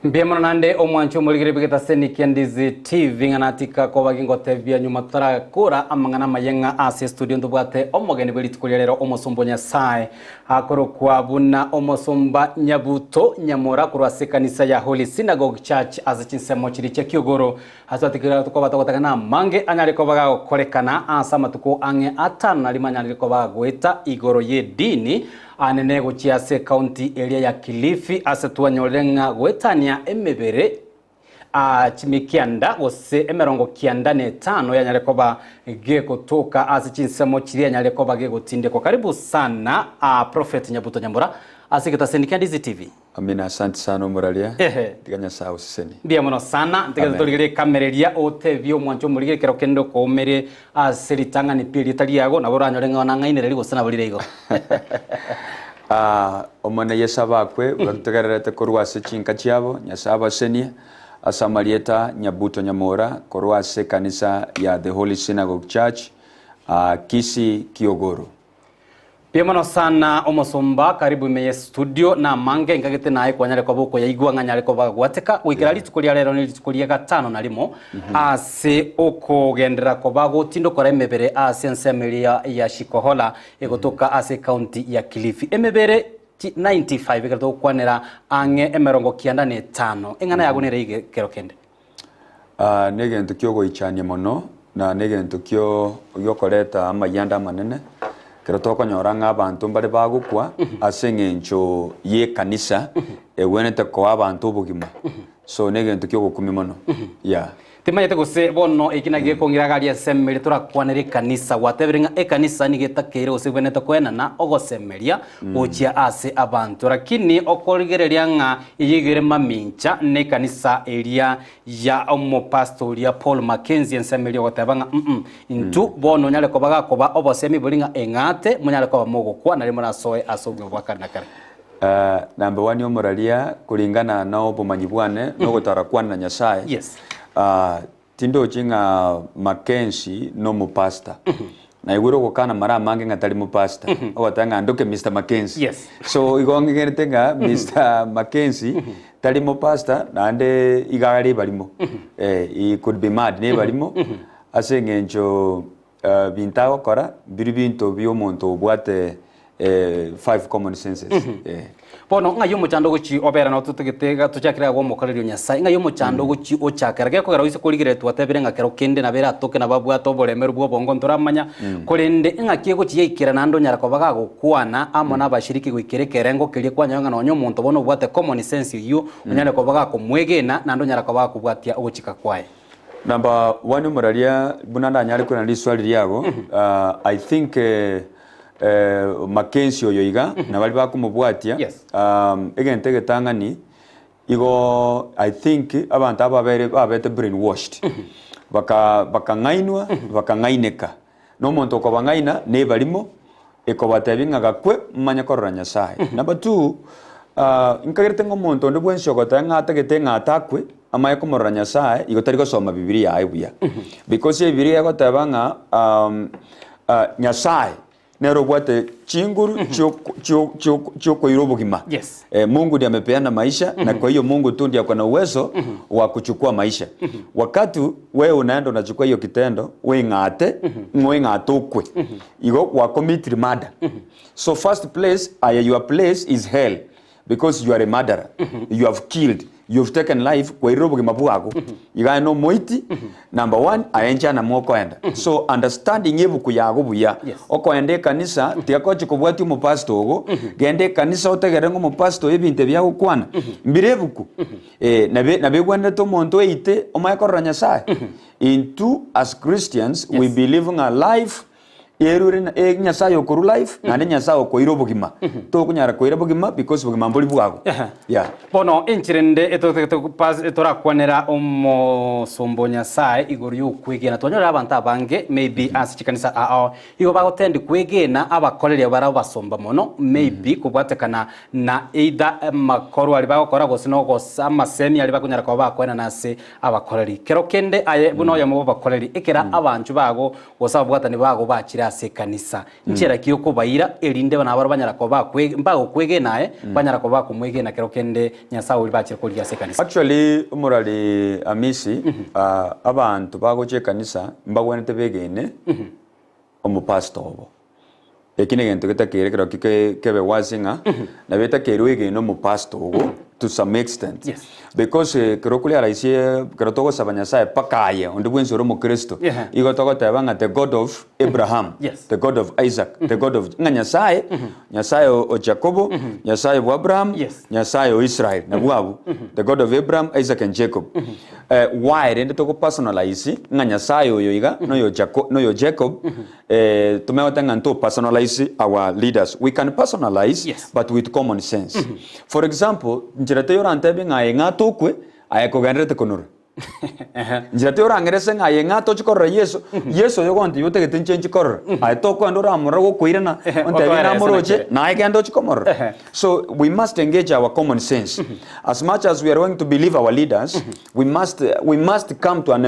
Mbuya mono naende omwanchi omorigere bw'egetaseni kia Ndizi TV ng'a natika koba gingotebia nyuma totarakora amang'ana amaye ng'a ase estudio ntobwate omogeni bwe rituko ria rero omosomba o Nyasae akorokwa buna omosomba Nyabuto Nyamora korwa ase ekanisa ya Holy Synagogue Church ase chinsemo chiria chia Kiogoro ase twatikire koba togotaka na amange anyare koba gagokorekana ase amatuko ang'e atano na rimo anyarire koba gagoeta igoro y'edini Anene gochia ase ekaunti eria ya Kilifi ase twanyorire ng'a goetania emebere a chimikianda gose emerongo kianda na etano yanyare koba gegotoka ase chinsemo chiria yanyare koba gegotindekwa. Karibu sana a Prophet Nyabuto Nyambura ase egetaseni kia Ndizi TV. Amina asante sana omoraria Ehe. tiga Nyasaye agosesenie. Mbuya mono sana, ntigete Amen. torigererie ekamera eria otebie omwancho omorigere ekero kende okoumere ase ritang'ani pi erieta riago, nabo oranyore ng'a nang'ainereria gose nabo rire igo. Ah, Omonene Yeso abakwe batutegererete korwa ase chinka chiabo, Nyasaye abasenie ase amarieta Nyabuto Nyamora korwa ase ekanisa ya The Holy Synagogue Church, ah, Kisii Kiogoro. Mbuya mono sana omosomba, karibu ime ye studio na amange nkagete naye kwanyare koba okoyaigwa ng'a nyare koba gwateka goikera rituko ria rero ne rituko ria gatano na rimo ase okogenderera koba gotindokora emebere ase ensemo eria ya Shikohola egotoka ase ecounty ya Kilifi. Emebere chi 95 ekero togokwanera ang'e emerongo kianda na etano. Eng'ana yago nere iga ekero kende. Ah, negento kiogoichania mono, na negento kio giokoreta amayianda amanene, ekero tokonyora ng'a abanto mbare bagokwa ase eng'encho y'ekanisa egwenerete koa abanto obogima. So negento kiogokumia mono, yeah. Timanyete gose bono eki naki gekong'ira iga aria ensemeria torakwanere ekanisa. Gwatebire ng'a ekanisa nigo etakeire gose egwenerete koenana ogosemeria gochia ase abanto. Lakini okorigereria ng'a eyio igo ere mamincha nekanisa eria ya omopastor oria Paul Mackenzie ensemo eria ogoteba ng'a mm intwe bono onyare koba gakoba obosemi boria ng'a eng'ate monyare koba mogokwa nario morasoe ase obogima bwa kare na kare. Number one omoraria kuringana na obomanyi bwane na ogotara kwane na Nyasaye Yes. Tindochi ng'a Mackenzie nomopastor. Naigure ogokana mara amange ng'a tari mopastor. Ogoteba ng'a ndoke Mister Mackenzie. Yes. So igo ng'egenete ng'a Mister Mackenzie tari mopastor naende iga are ebarimo. Eh, he could be mad na ebarimo ase eng'encho binto agokora mbiri binto bia omonto obwate five common senses. Eh. Bono ng'ai omochando ogochia obera nabo totagete iga tochakere iga gwomokoreria o Nyasae, ng'ai omochando ogochia ochakera? Gekogera oise korigereria twatebire ng'a kero kende nabo eratoke nabo abwate oboremeru bw'obongo ntoramanya, korende ng'aki egochia yaikera naende onyara koba gagokwana amo nabashiriki goikera ekerengo keria kwanyora ng'a nonye omonto bono obwate common sense oyio onyare koba gakomwegena naende onyara koba gakobwatia ogochika kwaye. Number one omoraria buna ndanyare koirana riswali riago, I think Mackenzie oyo iga na baria bakomobwatia Yes. egento egetang'ani igo I think abanto aba babere babete brain washed baka bakang'ainwa bakang'aineka na omonto okobang'aina na ebarimo ekobatebia ng'a gakwe momanye korora Nyasaye. Number two nkagerete ng'a omonto onde bwensi ogoteba ng'a atagete ng'a atakwe amanye komorora Nyasaye igo tari gosoma bibilia yaye buya because ebibilia egoteba ng'a Nyasaye nere obwate chinguru chioko chio chio chiokoira obogima. Yes. Eh, Mungu ndiye amepeana maisha na kwa hiyo Mungu tu ndiye ako na uwezo wa kuchukua maisha. Wakati wewe unaenda unachukua hiyo kitendo weng'ate ng'oeng'ate okwe igo gwa committed murder. So first place aye your place is hell because you are a murderer you have killed you have taken life kwairire obogima bwago iga aye nomoiti number one aye inche namwe okoenda so understanding ebuku yago buya Yes. okoenda ekanisa tiga kochi kobwatia omopastor ogo genda ekanisa otegerere ng'a omopastor oyo ebinto ebi agokwana mbire ebuku eh, nabe nabegwenerete omonto oeite omanye korora nyasaye intwe as christians we Yes. believe ng'a life Erure na e Nyasaye okorua life naende Nyasaye okoira obogima. Tokonyara koira bogima because bogima mbori bwago. Yeah. Bono enchera ende etotagete pas torakwanera omosomba o Nyasaye igoro y'okwegena. Twanyorire abanto abange maybe ase chikanisa ao igo bagotendi kwegena abakoreria bare abasomba mono maybe kobwatekana na either amakorwa aria bagokora gose na amasemi aria bakonyara koba bakoenana ase abakoreri. Kero kende aye buna oyomo bw'abakoreri ekero abanchwa bago Gose ababwatani bago bachire ase. ase ekanisa. Nchera ki okobaira erinde nabarabwo banyara koba bakwe mbagokwegena aye, banyara koba bakomwegena kero kende Nyasae oria bachire korigia ase ekanisa. Actually omorari Amisi, abanto bagocha ekanisa mbagwenerete begene omopastor obo. Eki negento getakeire ekero kebe wazi ng'a nabo etakeire oegene omopastor ogo to some extent. Yes. Because ekero okoriaraisia ekero togosaba Nyasaye mpaka aye onde bwensi ore omokristo, Yeah. igo togoteba ng'a the God of Abraham, Yes. the God of Isaac, the God of ng'a Nyasaye, Nyasaye o Jakobo, Nyasaye bwa Abraham, Yes. Nyasaye o Israel, nabwo abwo, the God of Abraham, Isaac and Jacob. Why rende togo personalize ng'a Nyasaye oyo iga noyo Jako noyo Jacob, Tomanyete ng'a nto personalize our leaders. We can personalize Yes. but with common sense. For example, nchera teiyo orantebie ng'a aye ng'a tokwe, aye kogendererete konora. Nchera teiyo orang'erese ng'a aye ng'a tochi korora Yeso, Yeso oyo ogontebia otagete inche nchi korora. Aye tokoenda oramorore gokoirana, Ehe, ontebie otoerese namoroche, nakere. naye genda ochi komorora. Ehe. So we must engage our common sense. As much as we are going to believe our leaders, we must, we must come to an,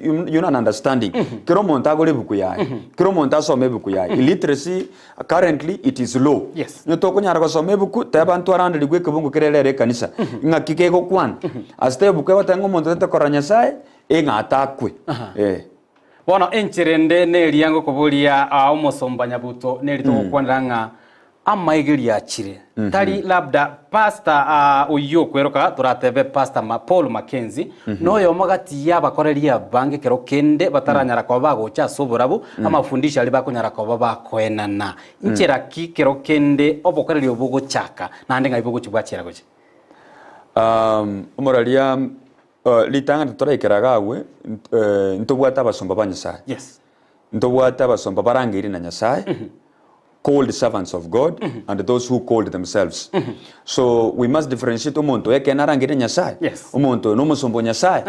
you you know, an understanding. Kera omonto agore ebuku yaye, kera omonto asome ebuku yaye. Illiteracy currently it is low. Yes. Onye tokonyara gosoma ebuku, teba ntwaranderigwe ekebungo kere rero ekanisa, ng'aki kegokwana. Ase te ebuku egoteba ng'a omonto otete korora Nyasaye, eng'a atakwe. Eh. Bono enchera ende neria ngokoboria aa omosomba Nyabuto neri togokwanera ng'a amaigerio achire. Tari labda pastor aa oyio okweroka toratebe pastor ma Paul Mackenzie noyomo gati y'abakoreri abange ekero kende bataranyara koba bagocha ase oborabu amafundisho aria bakonyara koba bakoenana. Nchera ki kero kende obokoreri obo bogochaka naende ng'ai bogochi bwachera gochia? Omoraria Ritang'ani toraikera iga agwo, ntobwate abasomba ba Nyasae. Yes. Ntobwate abasomba barangeirie na Nyasae, called servants of God, and those who called themselves. So we must differentiate omonto oyo ekeene arangeirie na Nyasae, Yes. omonto oyo nomosomba o Nyasae.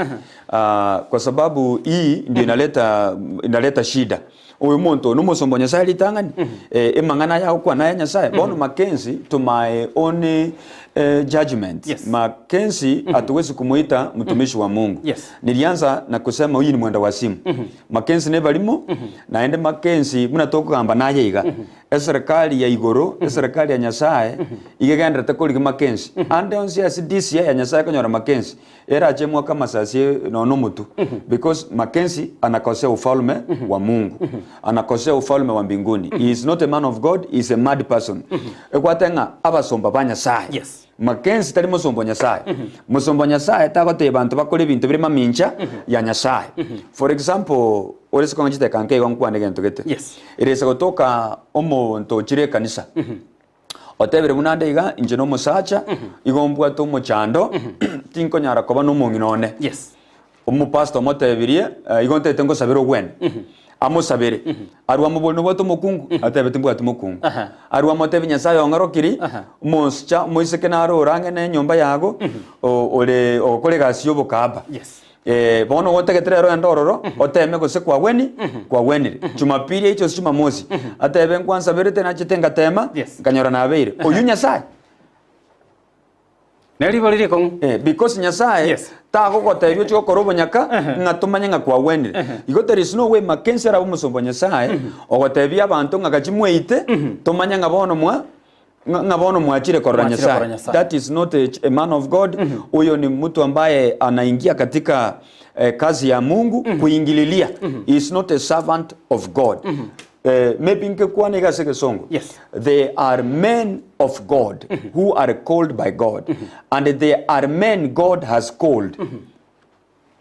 Ah, kwa sababu hii ndio inaleta inaleta shida. Oyo omonto oyo nomosomba o Nyasae ritang'ani, eh, emang'ana aya agokwana aya Nyasae. Bono Mackenzie to my own eh, judgment, Yes. Mackenzie hatuwezi kumuita mtumishi wa Mungu. Yes. Nilianza na kusema huyu ni mwenda wa simu. Mackenzie nebarimo, naende Mackenzie buna tokogamba naye iga, eserikali ya igoro, eserikali ya Nyasaye, iga egendererete korigia Mackenzie. Ande onsi ase DCI ya Nyasaye ekonyora Mackenzie, Erache mwaka amasasi nonya omotwe because Mackenzie anakosea ufalme wa Mungu anakosea ufalme wa mbinguni he is not a man of God he is a mad person ekwate ng'a abasomba ba Nyasaye Yes. Mackenzie tari mosomba o Nyasaye mosomba o Nyasaye tagotebia banto bakore ebinto bire mamincha ya Nyasaye for example ore ase kong'a chidakika nke igo nkwane egento gete Yes. erese gotoka omonto ochire ekanisa Otebire buna ande iga, inche nomosacha, igo mbwate omochando, tinkonyara koba nomong'ina one. Yes. Omopastor omotebirie, eh, igo ntagete ngosabere ogwene. Amosabere. Arwe amobori nobwate omokungu? Atebe timbwati mokungu. Aha. Arwe amotebi Nyasaye ong'orokiri, Aha. omosicha omoiseke naro ore ang'e na enyomba yago, o- ore ogokora egasi y'obokaaba. Yes. Eh, bono gotagete rero ende ororo, oteme gose kwagweni, kwagwenire. Jumapili eiche gose Jumamosi, atebe nkwansaberete nachete ngatema, Yes. nkanyora nabeire. Oyio Nyasaye? Ne ribori rikong'u. Eh, because Nyasaye Yes. tagogotebia ochie gokora obonyaka ng'a tomanye ng'a kwagwenire. Igo there is no way Mackenzie arabe omosomba o Nyasaye, ogotebia abanto ng'a gachie mweite, tomanye ng'a bono mwa Ng'a ng'a bono mwachire korora Mwachire korora Nyasaye. Nyasaye. That is not a, a man of God. Huyo ni mtu ambaye anaingia katika eh, kazi ya Mungu kuingililia. He is not a servant of God. Eh, maybe nkekwana iga ase egesongo. Yes. They are men of God who are called by God. And they are men God has called.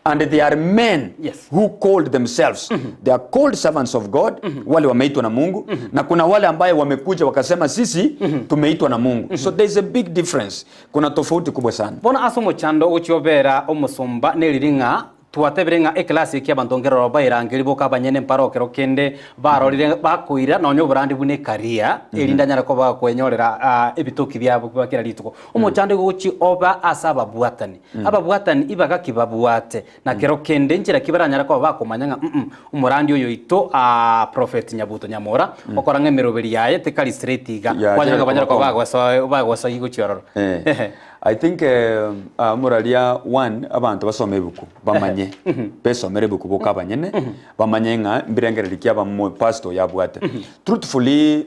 And they are men Yes. who called themselves. They are called servants of God, wale wameitwa na Mungu na kuna wale ambaye wamekuja wakasema sisi tumeitwa na Mungu. So there is a big difference. Kuna tofauti kubwa sana. Bono ase omochando ogochia obera omosomba neriri ng'a twatebire ng'a ekelasi eke abanto nkeroro bairangeri boka abanyene mparo ekero kende barorire bakoira nonya oborandi buna ekaria erinde anyare koba akwenyorera ah, ebitoki biabo bwa kera rituko. Omochando igo ogochia oba ase ababwatani. Ababwatani ibaga ki babwate, na kero kende nchera ki baranyare koba bakomanya ng'a mm omorandi oyo oito aa Prophet Nyabuto Nyamora, okora ng'a emeroberi yaye tekari straight iga, Ya, kwanyora ng'a banyare koba koba. bagosoa bagosoa gochia ororo. Eh. Ehe. I think omoraria one abanto basome ebuku bamanye besomere ebuku boka abanyene bamanye ng'a mbirengererio ki abamo pastor oyo abwate. Truthfully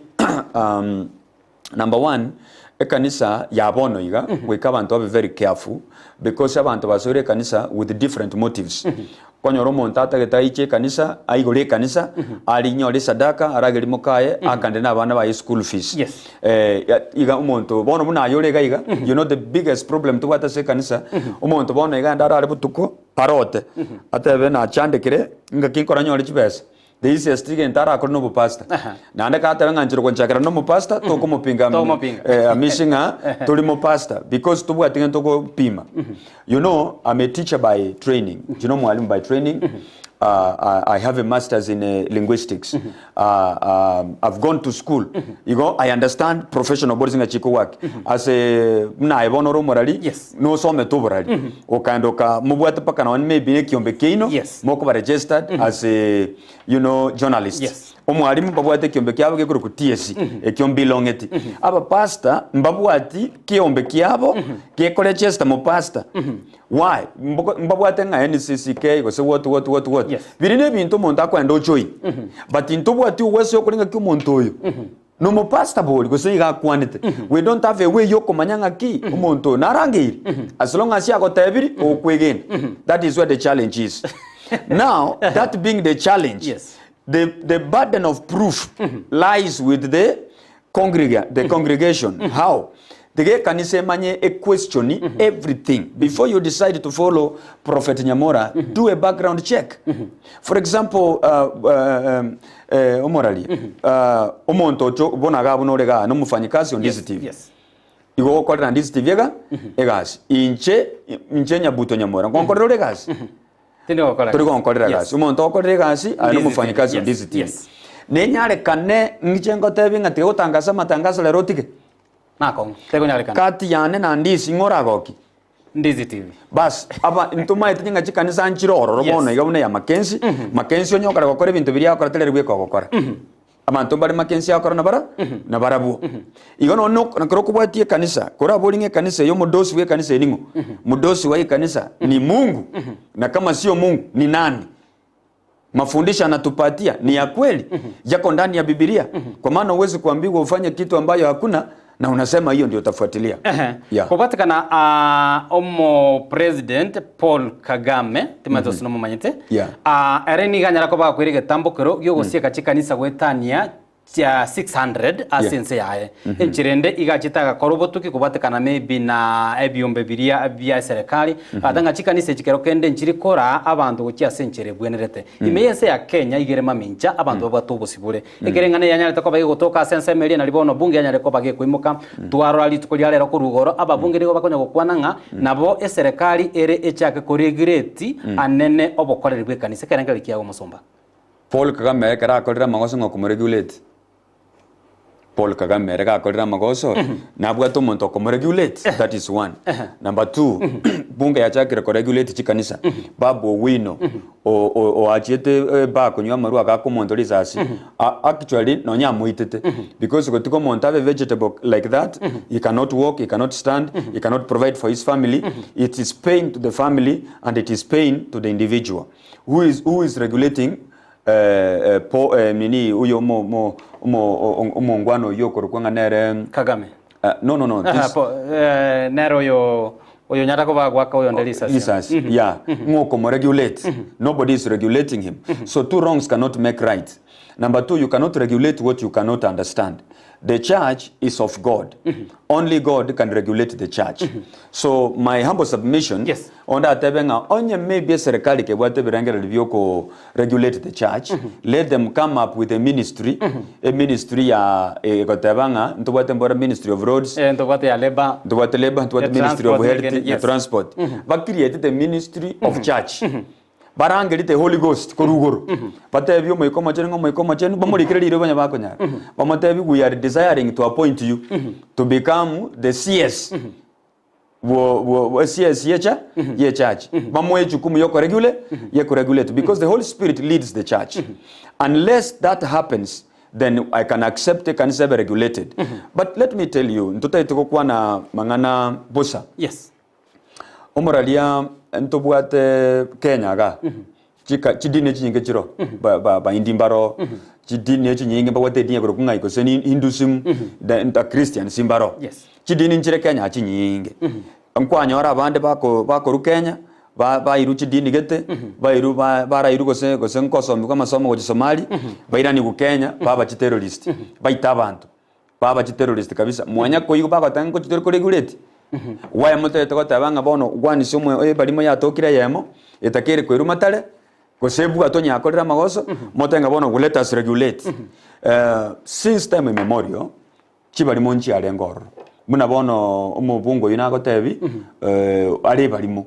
number one ekanisa ya bono iga goika abanto babe very careful because abanto basoire ekanisa with different motives. Okonyora omonto atagete aiche ekanisa aigore ekanisa arinyore esadaka aragerie mokaye akande na abana baye school fees. Yes. Eh, ya- iga omonto bono buna aye ore iga iga you know the biggest problem tobwate ase ekanisa omonto bono iga ende arare botuko arote atebe nachandekire ngaki nkoranyore chibesa the easiest egento arakore na obopastor Aha. naende katebe ng'a nchire gonchakera na omopastor tokomopinga Tokomopinga. eh, amisi ng'a tori mopastor because tobwati gento gopima You know I'm a teacher by training, inche no mwalimu by training, uh, I have a masters in uh, linguistics, uh, um, I've gone to school, igo I understand professional bodies ng'a chiko work ase buna aye bono ore omorari Yes. nosomete oborari okaenda oka mobwate mpaka nonye maybe na ekiombe kiaino Yes. mokoba registered as a you know journalist Yes. Omwalimu mbabwate ekiombe kiabo gekorokwa TSC, ekio mbilong'eti. Abapastor mbabwati kiombe kiabo gekorechesta mopastor. Why? Mboko- Mbabwate ng'a NCCK gose what what what what. Yes. Biri nebinto omonto akoenda ojoin. But ntobwati ogwesa okore ng'aki omonto oyo nomopastor bori gose iga akwanete. We don't have a way yokomanya ng'aki omonto oyo narangeiri. As long as agotebiri okwegena. That is where the challenge is. Now, that being the challenge, Yes. The, the burden of proof lies with the, congrega, the congregation. How? Tiga ekanisa emanye e question everything. Before you decide to follow Prophet Nyamora, do a background check. For example, uh, uh, um, eh, omorari, uh, omonto ocho bono iga buna ore igaa, nomofanyikazi on Yes, DCTV. yes. Igo ogokorera DCTV iga egasi. Inche, inche Nyabuto Nyamora, ngonkorera ore egasi? Tindi gokora Tori gasi. gonkorera Yes. gasi. Omonto ogokorera egasi aye Ndiziti. nomofanyikazi Yes, ondizitiri. yes. Nenyarekane ng'iche ngotebi ng'a tiga gotangasa amatangaso rero otige. Nakong'u. Tekonyarekana. Kati yane na ndisi ng'o oragokie? Ndizi TV. Bas, aba ntomaete ng'a chikanisa nchire ororo Yes. bono iga buna ya Mackenzie. Mackenzie onye okare gokora ebinto biria agokora tari ere bweka ogokora. Abanto mbare Mackenzie agokora nabara nabarabwo. Igo nonye nok- ekero okobwatia ekanisa, korabori ng'a ekanisa eye omodosi bwa ekanisa eye ning'o? Modosi wa ekanisa ni Mungu, na kama sio Mungu ni nani? Mafundisho anatupatia ni ya kweli, yako ndani ya Bibilia. Kwa maana huwezi kuambiwa ufanye kitu ambayo hakuna na unasema hiyo ndio utafuatilia. Ehe. Yeah. Kobatekana ah, omo president Paul Kagame timanyete gose nomomanyete Yeah. Ah, ere nigo anyara koba akoira egetambokero giogosieka chikanisa goetania chia 600 ase Yeah. ense yaye enchera ende iga achete agakora obotuki kobwatekana maybe na ebiombe biria bia eserekari ata ng'a chikanisa echi kero kende nchiri koraa abanto gochia ase enchera ebwenerete ime y'ense ya Kenya iga ere mamincha abanto babwate obosibore Ekero eng'ana eye yanyarete koba egotoka ase ensemo eria, nario bono bunge yanyare koba gekoimoka. Twarora rituko ria rero korwa igoro, ababunge nigo bakonya gokwana ng'a nabo eserekari ere echake koregireti anene obokoreri bw'ekanisa. Ekerengererio kiago omosomba. Paul Kagame ekero akorire amagoso ng'a okomoregulate. Paul Kagame ere gakorire amagoso, nabwate omonto okomoregulate, that is one. Number two, bunge yachakire koregulate chikanisa, Babu Owino o- o- oachiete bar konywa amarwa agaka omonto risasi, a- actually nonya amoitete, because gotiga omonto abe vegetable like that, he cannot walk, he cannot stand, he cannot provide for his family, it is pain to the family and it is pain to the individual. Who is, who is regulating eh, po, eh, nini oyo omo omo omo omongwana oyio okorokwa ng'a nere Kagame. eh, no no no Aha, this po, eh, nere oyo oyo onyara koba agoaka oyonde risasi. risasi yeah ng'o okomoregulate nobody is regulating him so two wrongs cannot make right number two you cannot regulate what you cannot understand the church is of god only god can regulate the church so my humble submission Yes. Onde atebe ng'a onye maybe eserekari kebwate ebirengererio bioko regulate the church, let them come up with a ministry, a ministry ya egoteba ng'a ntobwate mbora ministry of roads, Eh, ntobwate ya labour. ntobwate labour, ntobwate Ya ministry of transport, health, yes. ya transport. Ba create the ministry of church. Barangerie the Holy Ghost korwa igoro. Batebie Omoika Omochenu ng'a Omoika Omochenu, bamorikere riroba onye bakonyara. Bamotebie we are desiring to appoint you to become the CS. bwo bwo bwo CS yecha ye church bamoe ejukumu yokoregule yekoregulate because the Holy Spirit leads the church unless that happens. Then I can accept ekanisa ebe regulated. But let me tell you, ntotagete gokwana mang'ana bosa. Yes. Omoraria ntobwate Kenya igaa, chika chidini echinyinge chiroo, ba- ba- baindi mbaroo, chidini echinyinge mbabwate edini ekorokwa ng'a gose ni Hinduism, the the Christians mbaroo. Yes. Chidini nchire Kenya chinyinge. Nkwanyora abande bako bakorwa Kenya, ba bairwe chidini gete, bairwe ba barairwe gose gose nkosomigwa amasomo gochia Somali, bairanigwe Kenya, baba chiterrorist, baita abanto. Baba chiterrorist kabisa, mwanya koigwa bagoteba ng'a ngochi tore koregulate? Why motagete goteba ng'a bono gwanisia omo ebarimo yatokire eyemo, etakeire koirwa matare, gose ebwatwe onye yakorire amagoso, motebe ng'a bono let us regulate. Since time immemorial, chibarimo nchiarenge ororo. Buna bono omobunge oyio nagotebi, are ebarimo.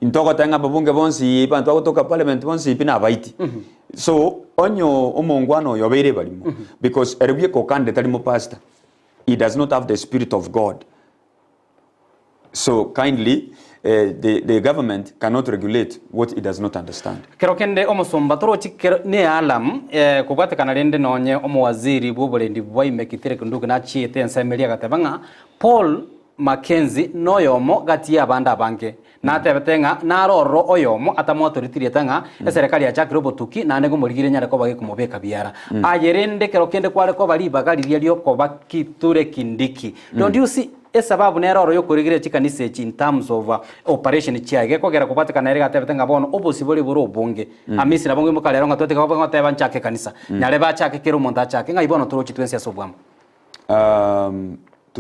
Intogoteba ng'a ababunge bonsi abanto bagotoka parliament bonsi pi nabaiti. So onye omongwana oyo obeire ebarimo because ere bweka okandire tari mopastor, he does not have the spirit of God. So kindly the, the government cannot regulate what it does not understand. Kero kende omosomba torochi kero ne alarm eh, kobwatekana rende nonye omowaziri bw'oborendi bwa ime Kithure Kindiki nachiete ensemo eria agateba ng'a Paul Mackenzie noyomo gati y'abande abange Natebete ng'a nare ororo oyomo atamwatoreti rieta ng'a eserekari yachakire obotuki, naende ngomorigereria nyare koba gekomobeka biara. Aye rende ekero kende kware koba ribaga riria riokoba Kithure Kindiki. Don't you see esababu nere oro yokorigereria chikanisa echi in terms of operation chiaye gekogera kobwatekana ere gatebete ng'a bono obosibore bore obonge. Amisi nabo ngoimoka rero ng'a tweteke goteba nchake ekanisa. Nyarebe achake kera omonto achake ng'ai bono torochi twensi ase obwamo. Um,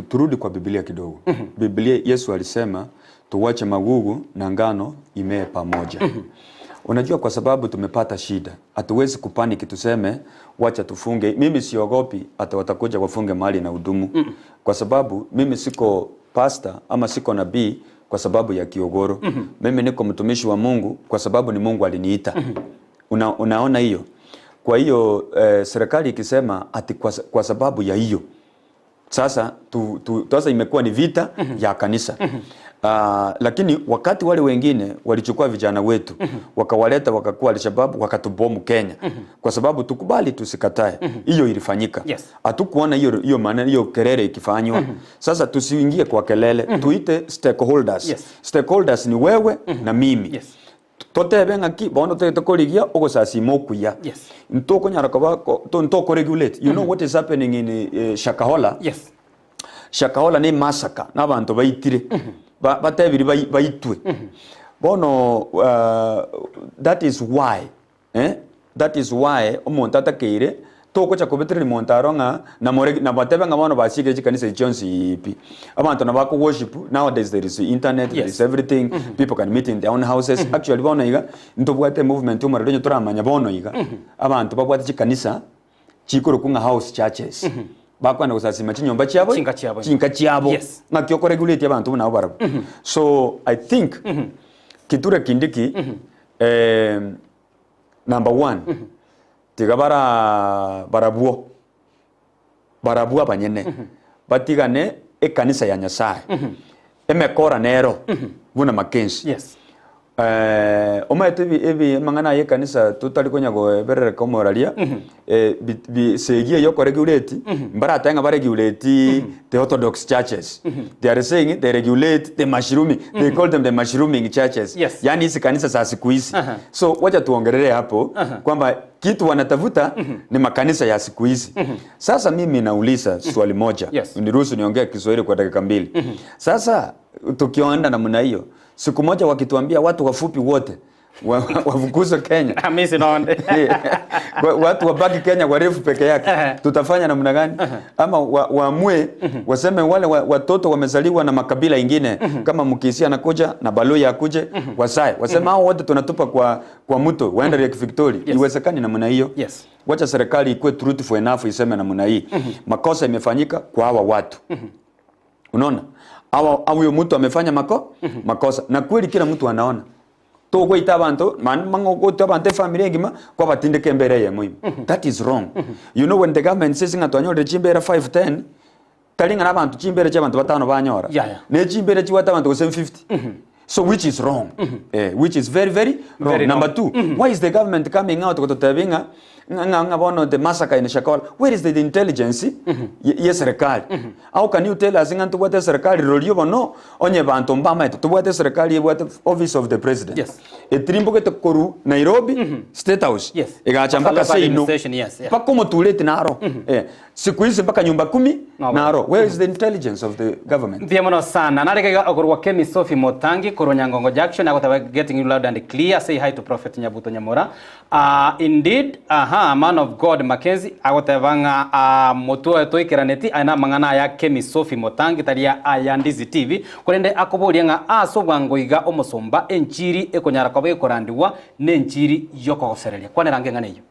turudi kwa Biblia kidogo. Biblia Yesu alisema tuwache magugu na ngano imee pamoja. Unajua, kwa sababu tumepata shida, hatuwezi kupaniki tuseme wacha tufunge. Mimi siogopi hata watakuja wafunge mahali na hudumu, kwa sababu mimi siko pastor ama siko nabii kwa sababu ya kiogoro. Mimi niko mtumishi wa Mungu kwa sababu ni Mungu aliniita. Una, unaona hiyo? Kwa hiyo eh, serikali ikisema ati kwa, kwa sababu ya hiyo sasa tu, tu, sasa imekuwa ni vita ya kanisa. Lakini wakati wale wengine walichukua vijana wetu wakawaleta wakakuwa Alshababu wakatubomu Kenya kwa sababu tukubali tusikatae hiyo ilifanyika. Yes. Hatukuona hiyo hiyo maana hiyo kelele ikifanywa. Sasa tusiingie kwa kelele, tuite stakeholders. Yes. Stakeholders ni wewe na mimi. Yes. Totebe ng'aki bono totagete korigia ogosasima okuya. Yes. Ntokonyara koba ko- to- ntokoregulate. You know what is happening in eh, Shakahola? Yes. Shakahola ne massacre na abanto baitire Ba- batebiri bai- baitwe bono uh, that is why eh, that is why omonto atakeire togocha kobetereri monto aro ng'a namore nabatebe ng'a bono basiekire chikanisa echi chionsi pi abanto nabo bako worship nowadays there is internet there Yes. is everything people can meet in their own houses actually bono iga ntobwate movement omorero onye toramanya bono iga abanto babwate chikanisa chikorokwa ng'a house churches bakwenda gosasima chinyomba chiabo Chinka chiabo. chinka chiabo Yes. ng'aki okoregulate abanto buna abwo barabwo so i think Kithure Kindiki eh, number one tiga bara barabwo barabwo abanyene batigane ekanisa ya Nyasaye emekora nero buna Mackenzie Yes. Eh, omanyete ebi ebi amang'ana aya ekanisa totari konya goeberereka omoraria eh, bi- bi- segi eye okoregulate mbaratabe ng'a baregulate the orthodox churches they are saying they regulate the mushrooming they call them the mushrooming churches Yes. yani hizi kanisa za siku hizi Aha. so wacha tuongelee hapo kwamba kitu wanatafuta ni makanisa ya siku hizi sasa mimi nauliza swali moja Yes. niruhusu niongee Kiswahili kwa dakika mbili sasa tukienda namna hiyo siku moja wakituambia watu wafupi wote wa- wafukuzwe Kenya Hamisi nonde. Wa- watu wabaki Kenya warefu peke yake Ehe. tutafanya namna gani? Ama wa, waamue waseme wale wa, watoto wamezaliwa na makabila ingine kama Mkisii anakuja na Baluya akuje Wasae waseme hao wote tunatupa kwa kwa mto waende Lake Victoria. Yes. Iwezekani namna hiyo? Yes. Wacha serikali ikuwe truthful enough iseme namna hii makosa imefanyika kwa hawa watu Unaona? Awa huyo mtu amefanya mako makosa na kweli kila mtu anaona togoita abanto man mang'ogoita abanto efamily engima kwabatindeka embera eyemo ime that is wrong you know when the government says ng'a twanyorire chimbera 5 10 tari ng'a na abanto chimbera chia abanto batano banyora Yeah, yeah. ne chimbera chibwate abanto gose 50 so which is wrong eh, which is very very wrong Very number wrong. two why is the government coming out gototebia ng'a. Ng'a ng'a ng'a bono the massacre in Shakahola, where is the intelligence ye ye serikali? How can you tell us ng'a ntobwate eserikali rirorio bono onye banto mbamaete tobwate eserikali ebwate office of the president. Yes. Etirimbogete korwa Nairobi, State House, Yes. egacha Mpaka mpaka local seino, administration, yes, yeah. mpaka omotureti naro. Eh, siku hizi mpaka nyumba kumi No, naro. Where is the intelligence of the government? Mbuya mono sana. Nareke iga okorwa Kemi Sophie Motangi korwa Nyangongo Junction agoteba getting you loud and clear say hi to Prophet Nyabuto Nyamora. Ah, indeed, aha, man of God Mackenzie agoteba ng'a ah, motwe oye toikeraneti aye namang'ana aya Kemi Sophie Motangi tari aya Ndizi TV korende akoboria ng'a ase obwango iga omosomba enchiri ekonyara koba ekorandigwa nenchiri yokogosereria. Kwanera ange eng'ana eyio.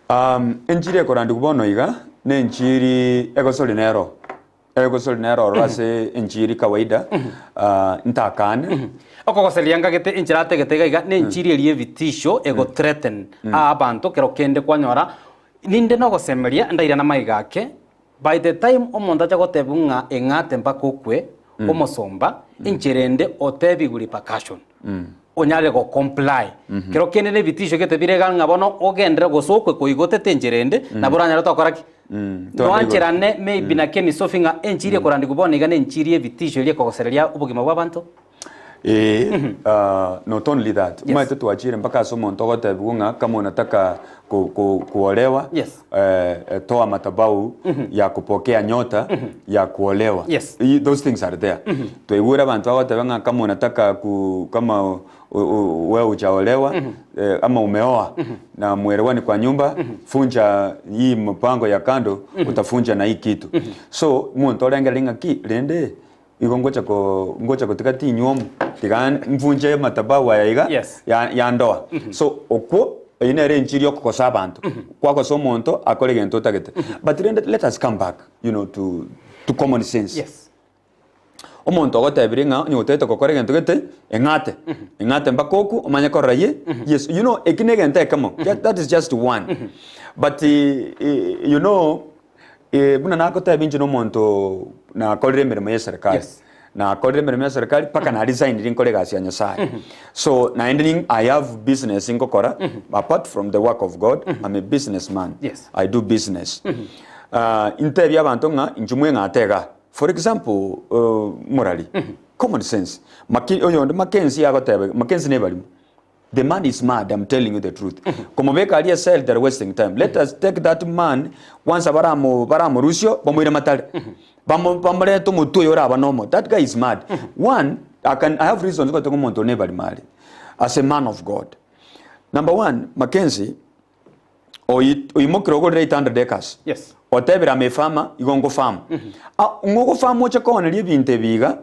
Um, enchiri ekorandigwa bono iga nenchiri egosori nero Egosori nere ororo ase enchiri kawaida, ah, ntakane. Okogoseria ngagete enchera ategete iga iga nenchiri eria ebitisho ego threaten aa abanto kero kende kwanyora ninde nogosemeria ndairane amaiga ake by the time omonto acha gotebigwa ng'a eng'ate mpaka okwe omosomba enchera ende otebigwe repercussion onyare go comply kero kende na ebitisho gete bire iga ng'a bono ogenderere gose okwe koigotete enchera ende nabo oranyare tokora ki? Noancherane maybe na Kemi Sophie ng'a enchiri ekorandigwa bono iga nenchiri y'ebitisho eria ekogosereria obogima bw'abanto? Ee, ah, not only that, Yes. omanyete twachire mpaka ase omonto ogotebigwa ng'a kama unataka ku, ku, kuolewa Yes. eh, eh, toa madhabahu ya kupokea nyota ya kuolewa. Yes. I- Those things are there. Twaigure abanto bagoteba ng'a kama unataka ku, kama u- u- wewe hujaolewa eh, ama umeoa na mwelewani kwa nyumba funja hii mpango ya kando utafunja na hii kitu. So omonto orengereria ng'a ki rende igo ngocha ko ngocha gotiga tinywomo tiga mfunche madhabahu aya iga Yes. ya, ya ndoa. So okwo eyio nere enchiri yokogosa abanto kwagosa omonto akore egento otagete but rende let us come back you know to, to common sense. Yes. Omonto ogotebirie ng'a onye gotagete gokora egento gete, eng'ate, eng'ate mpaka okwe omanye korora ye Yeso. You know eki na egento ekemo, that, that is just one. But eh, you know eh, buna nagotebia inche na omonto nakorire emeremo ya eserekari, Yes. nakorire emeremo ya eserekari mpaka na resignire nkore egasi ya Nyasaye. So naende nin I have business nkokora, apart from the work of God, I'm a businessman. Yes. I do business. Ah, intebie abanto ng'a inchuo mweng'ate igaa. For example, morari, common sense, Maki, oyonde Mackenzie agoteba iga, Mackenzie nebarimo. The man is mad, I'm telling you the truth. Komobeka aria cell, they're wasting time. Let us take that man, kwanza baramo, baramorusio, bamoire matare. Bamo, bamorete omotwe oyo oraba nomo. That guy is mad. One, I can, I have reasons goteba omonto one nebarimo are. As a man of God. Number one, Mackenzie, Oyi- oimokire ogorire 800 acres Yes. otebire ame efama igo ngofama Ah, ng'o ogofama oche kooneria ebinto ebi iga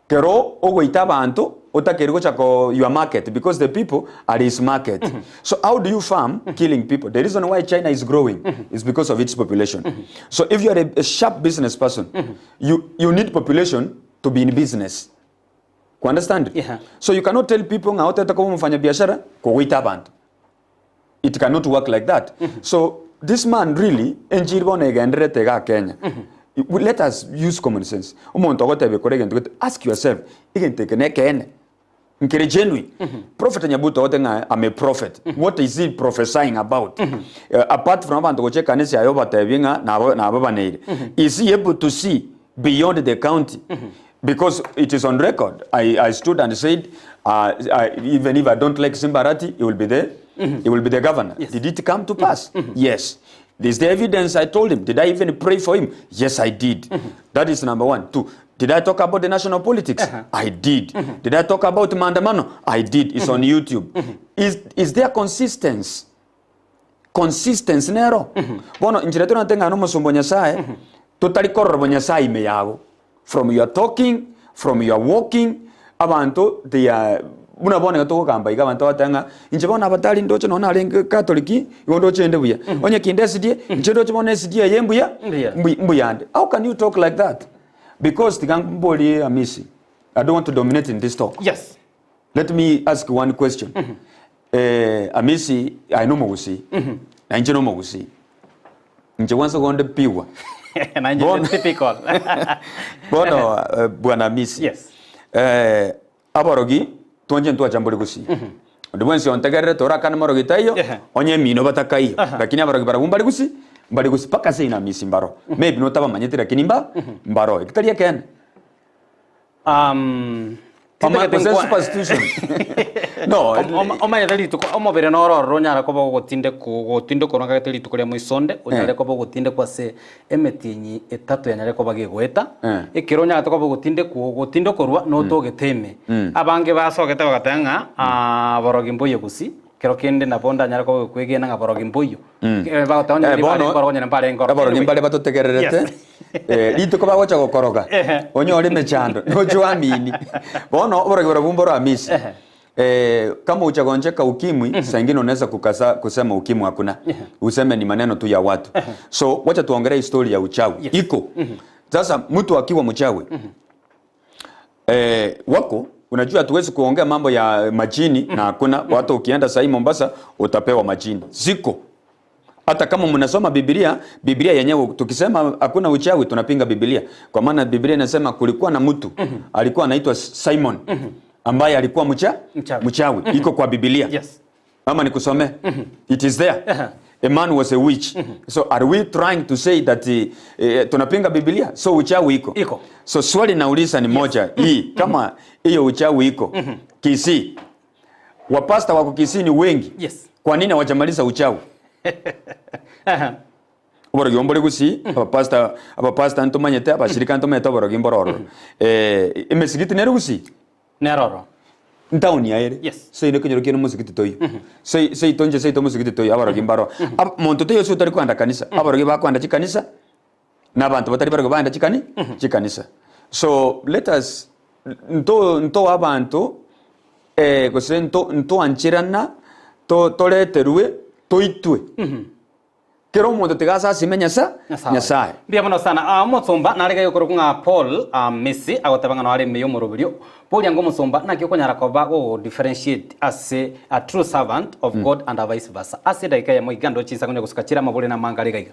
kero ogoita abanto otakeire gocha ko your market because the people are his market so how do you farm killing people the reason why china is growing is because of its population so if you are a, a sharp business person you, you need population to be in business Ku understand Yeah. so you cannot tell people ng'a otete koba omofanya biashara kogoita abanto It cannot work like that. So this man really enchiri bono egendererete iga Kenya. Let us use common sense. Omonto ogotebia kore egento gete, ask yourself, egento eke nekeene? Nkere genuine? Prophet Nyabuto ogote ng'a I'm a prophet. What is he prophesying about? Eh, apart from abanto gocha ekanisa yaye obatebie ng'a nabo nababaneire. Is he able to see beyond the county? Because it is on record. I, I stood and said, uh, I, even if I don't like Simbarati, he will be the, he will be the governor. Yes. Did it come to pass? Yes. Is the evidence I told him? Did I even pray for him? Yes, I did. That is number one. Two, did I talk about the national politics? I did. Did I talk about Mandamano? I did. It's on YouTube. Is, is there consistency? Consistency nero. Bono inchera torante ng'a nomosomba o Nyasaye, totari korora bonyasaye ime yago. From your talking, from your walking, abanto they are buna bono iga togogamba iga abanto bagoteba ng'a inche bono abatari ndoche nonye narenge Catholic, igo ndoche inde buya. Onye kinde SDA, inche ndoche bono SDA eye mbuya, Mbuya. mbu- mbuyande. How can you talk like that? Because tiga mborie Amisi, I don't want to dominate in this talk. Yes. Let me ask one question. Eh, Amisi aye nomogusii na inche nomogusii inche gwansa gonde pigwa Na inche Bono- typical. bono eh, bwana Amisi Yes. eh, aborogi twanche ntwacha mbori gusii. Onde bwensi ontegererete orakane morogi taiyo, Ehe. onye emino batakaiyo. Aha. Lakini abarogi barabwo mbare gusii, mbare gusii mpaka ase inamisi mbaro. Maybe notabamanyeti lakini mba mbaro. Eki tari ekeene. Um, Oma- tintagete gose nkwa- superstition. No, Om- om- omanyete rituko omobere noro ororo onyare koba ogotindekwa ogotindekwa ngagete rituko ria moisonde onyare Eh. koba ogotindekwa ase emetienyi etato yanyare koba gegoeta Eh. ekero onyarete koba ogotindekwa ogotindekorwa notogete ime abange basogete bagateba ng'a ah, borogi mboiyo gusii kero kende nabo ndanyare koba gokwegena ng'a borogi mboiyo Eh, bagoteba onye Eh, mbare bono nkoro onye mbare nkoro aborogi Anyway. mbare batotegererete Yes. eh, rituko bagocha gokoroga Ehe. onyore emechando noche oamini bono oborogi barabwo mboro amisi Ehe. Eh, kama hujagonjeka ukimwi saa ingine unaweza kukasa kusema ukimwi hakuna useme ni maneno tu ya watu so wacha tuongelee historia ya uchawi Yes. iko sasa mtu akiwa mchawi eh, wako unajua hatuwezi kuongea mambo ya majini na hakuna watu ukienda sahii Mombasa utapewa majini ziko hata kama mnasoma Biblia, Biblia yenyewe tukisema hakuna uchawi tunapinga Biblia, kwa maana Biblia inasema kulikuwa na mtu alikuwa anaitwa Simon ambaye alikuwa mcha, Mchawi. mchawi. Iko kwa Biblia Yes. ama nikusomee? It is there. A man was a witch. So are we trying to say that eh, tunapinga Biblia? So uchawi iko. Iko. So swali nauliza ni moja hii, kama hiyo uchawi iko Kisii, wapasta wako Kisii ni wengi Yes. kwa nini hawajamaliza uchawi? Aha. Oborogi ombore gusii abapasta abapasta ntomanyete abashirika ntomanyete oborogi mboro ororo eh, emesigiti nere gusii Neroro. ntaoni yaere Yes. seino ekenyoro kiane omosigiti toiyo Sei- seito inche seito omosigiti toiyo aborogi mbaro Ab- monto toiyo ase otari koenda kanisa aborogi bakoenda chikanisa na abanto batari barogi baenda chikani chikanisa so let us nto ntoe abanto eh, gose nto ntoancherana to toreterwe toitwe kera omonto tiga asasime nyasa nyasaye Mbuya mono sana. Ah, omosomba nare gaiga okorokwa ng'a Paul ah, Messi agoteba ng'a noare ime y'omoroberio. Boria ng'a omosomba naki okonyara koba go differentiate ase a true servant of God and a vice versa. Ase edageka eyemo iga ndoche chinsa konya gosuka chire amabori na amanga are gaiga.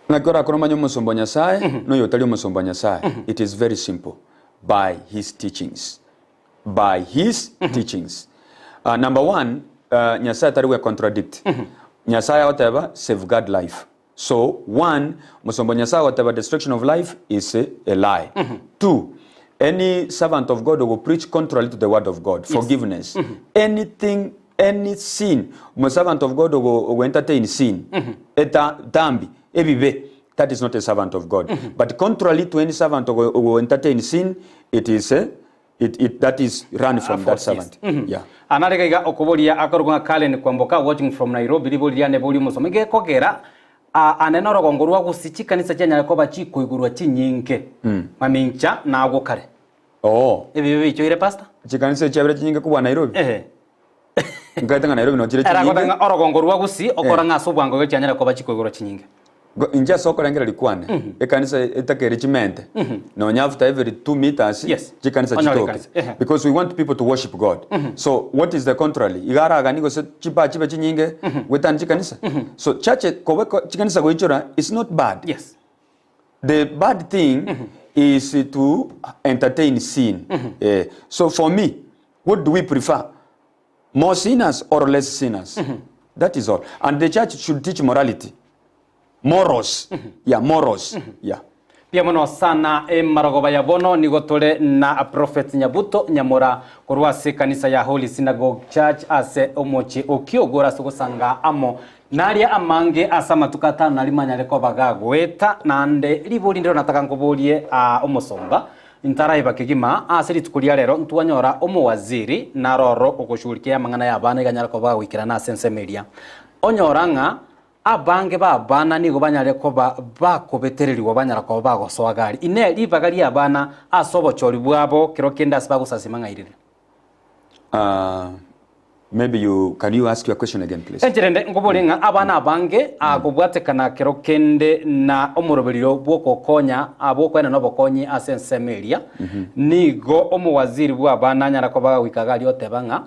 Naki orakore omanye omosomba o Nyasaye na oyo otari omosomba o Nyasaye? It is very simple, by his teachings. By his teachings. Uh, number one, uh, Nyasaye tari gwe contradict. Nyasaye agoteba safeguard life. So, one, omosomba o Nyasaye agoteba destruction of life is a, a lie. Two, any servant of God ogo preach contrary to the word of God, forgiveness. Anything any sin, omo servant of God ogo, ogo entertain sin, eta dhambi, ebibe, that is not a servant of God. But contrary to any servant ogo, ogo entertain sin, it is a, it, it, that is run from that False, yes. servant. Yeah. Anare gaiga okoboria akorokwa ng'a Karen Kwamboka watching from Nairobi ribori riane bori omosomi gekogera a- ane norogongo rwa gusii chikanisa chianyare koba chikoigurwa chinyinge mamincha nagwo kare Oh. ebibe bichoire pastor Chikanisa chiabere chinyinge kobua Nairobi. ehe Nkaete ng'a Nairobi nochire Eragote chinyinge. ng'a orogongo rwa gusii okora ng'a ase obwango iga chianyare koba chikoigurwa chinyinge Go- Inche ase okorengera rikwane, ekanisa etakeri chimente, nonya after every 2 meters, Yes. chikanisa Onyore chitoke. ekanisa, ehe. Because we want people to worship God. So what is the contrary? Iga aragani gose chiba chibe chinyinge gwetani chikanisa. So church kobe ko- chikanisa goichora is not bad. yes The bad thing is to entertain sin. Eh, so for me, what do we prefer? More sinners or less sinners? That is all. And the church should teach morality. Morals. Yeah, morals. Yeah. Mbuya mono sana emarogoba ya bono nigo tore na Prophet Nyabuto Nyamora korwa ase ekanisa ya Holy Synagogue Church ase omochie o Kiogoro ase ogosanga amo naria amange ase amatuko atano na rimo anyare koba gagoeta naende ribori ndiro nataka nkoborie aa omosomba ntaraiba kegima ase rituko ria rero ntwanyora omowaziri naroro ogoshughulikia amang'ana ya abana iga anyare koba gagoikerana ase ensemo eria onyora ng'a Abange b'abana nigo banyare koba bakobetererigwa banyara koba bagosoa gari. Inee! Ribaga ri'abana ase obochori bwabo kero kende ase bagosasima ng'a irire? Uh, maybe you can you ask your question again please? Enchera ende nkoborie ng'a abana abange kobwatekana kero kende na omoroberio bw'ogokonya bw'okoenana obokonyi ase ensemo eria, nigo omowaziri bw'abana anyara koba goika iga aria oteba ng'a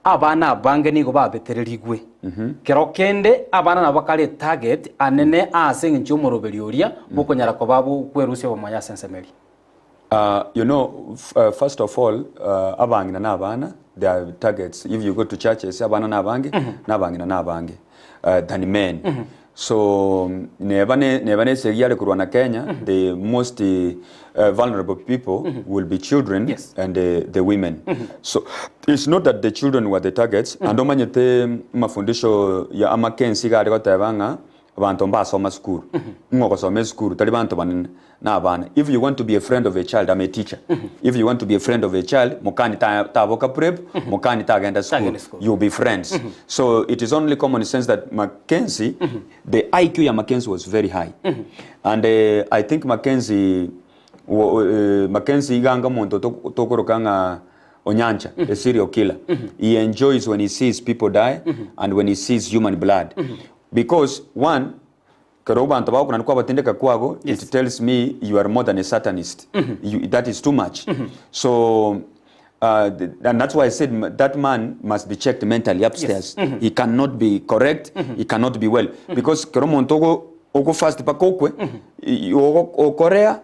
Abana abange nigo babetererigwe. Kero kende abana nabo bakare etarget anene ase engencho y'omoroberio oria bokonyara koba bokwerusia obomoyo ase ensemo eria. Uh, you know, f- uh, first of all, uh, abang'ina na abana, They are targets if you go to churches abana na abange na abang'ina na abange uh, than men so neba ne neba ne esegi yare korwana Kenya the most uh, vulnerable people will be children Yes. and the women so it's not that the children were the targets and omanyete mafundisho ya amakensi iga are goteba ng'a Abanto mbasoma sukuru, ng'a ogosoma esukuru tari banto banene na abana. If you want to be a friend of a child, I'm a teacher. If you want to be a friend of a child, mokani ta taboka prep, mokani tagenda sukuru. Tagenda sukuru. You'll be friends. So it is only common sense that Mackenzie, the IQ ya Mackenzie was very high. And uh, I think Mackenzie, wo- uh, Mackenzie iganga omonto to- tokoroka ng'a Onyancha, a serial killer. He enjoys when he sees people die and when he sees human blood. Because one, kero abanto bagokunani kwabatindeka kwago, Yes. it tells me you are more than a satanist. You, that is too much. So, uh, th- and that's why I said m- that man must be checked mentally upstairs. He cannot be correct, he cannot be well. Because kero omonto ogo, ogo fast paka okwe, i- ogo- okorea,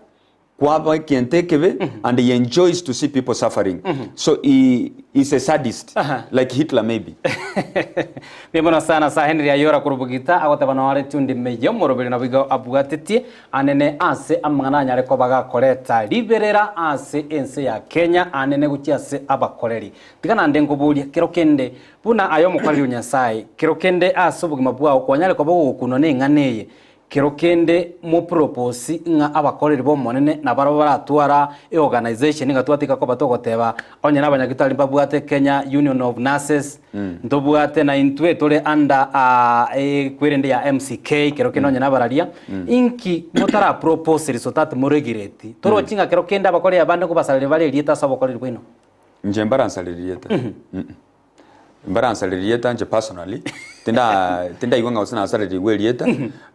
kwaba ekento ekebe and he enjoys to see people suffering so he is a sadist like Hitler maybe. Mbuya mono sana ase Henry Ayora korwa Bogita agoteba nore tundi meyia omoroberi nabo igo abwatetie anene ase amang'ana anyare koba gakoreta riberera ase ense ya Kenya anene gochia ase abakoreri. Tiga naende nkoborie kero kende buna aye omokoreri o Nyasaye kero kende ase obogima bwao kwanyare koba ogokunwa neng'ana eye Kero kende mopropose ng'a abakoreri b'Omonene nabarabwo baratwara eorganization ng'a twatiga koba togoteba onye nabanyagitari mbabwate Kenya Union of Nurses, ntobwate na intwe tore under ekwerende ya MCK kero kende onye nabararia, inki motara propose so that moregireti? Torochi ng'a kero kende abakoreri abande nkobasareri bare erieta ase obokoreri bwaino? Inche mbaransareri erieta. Mbaransareri erieta inche personally, tinda tindaigwa ng'a gose nasarerigwe erieta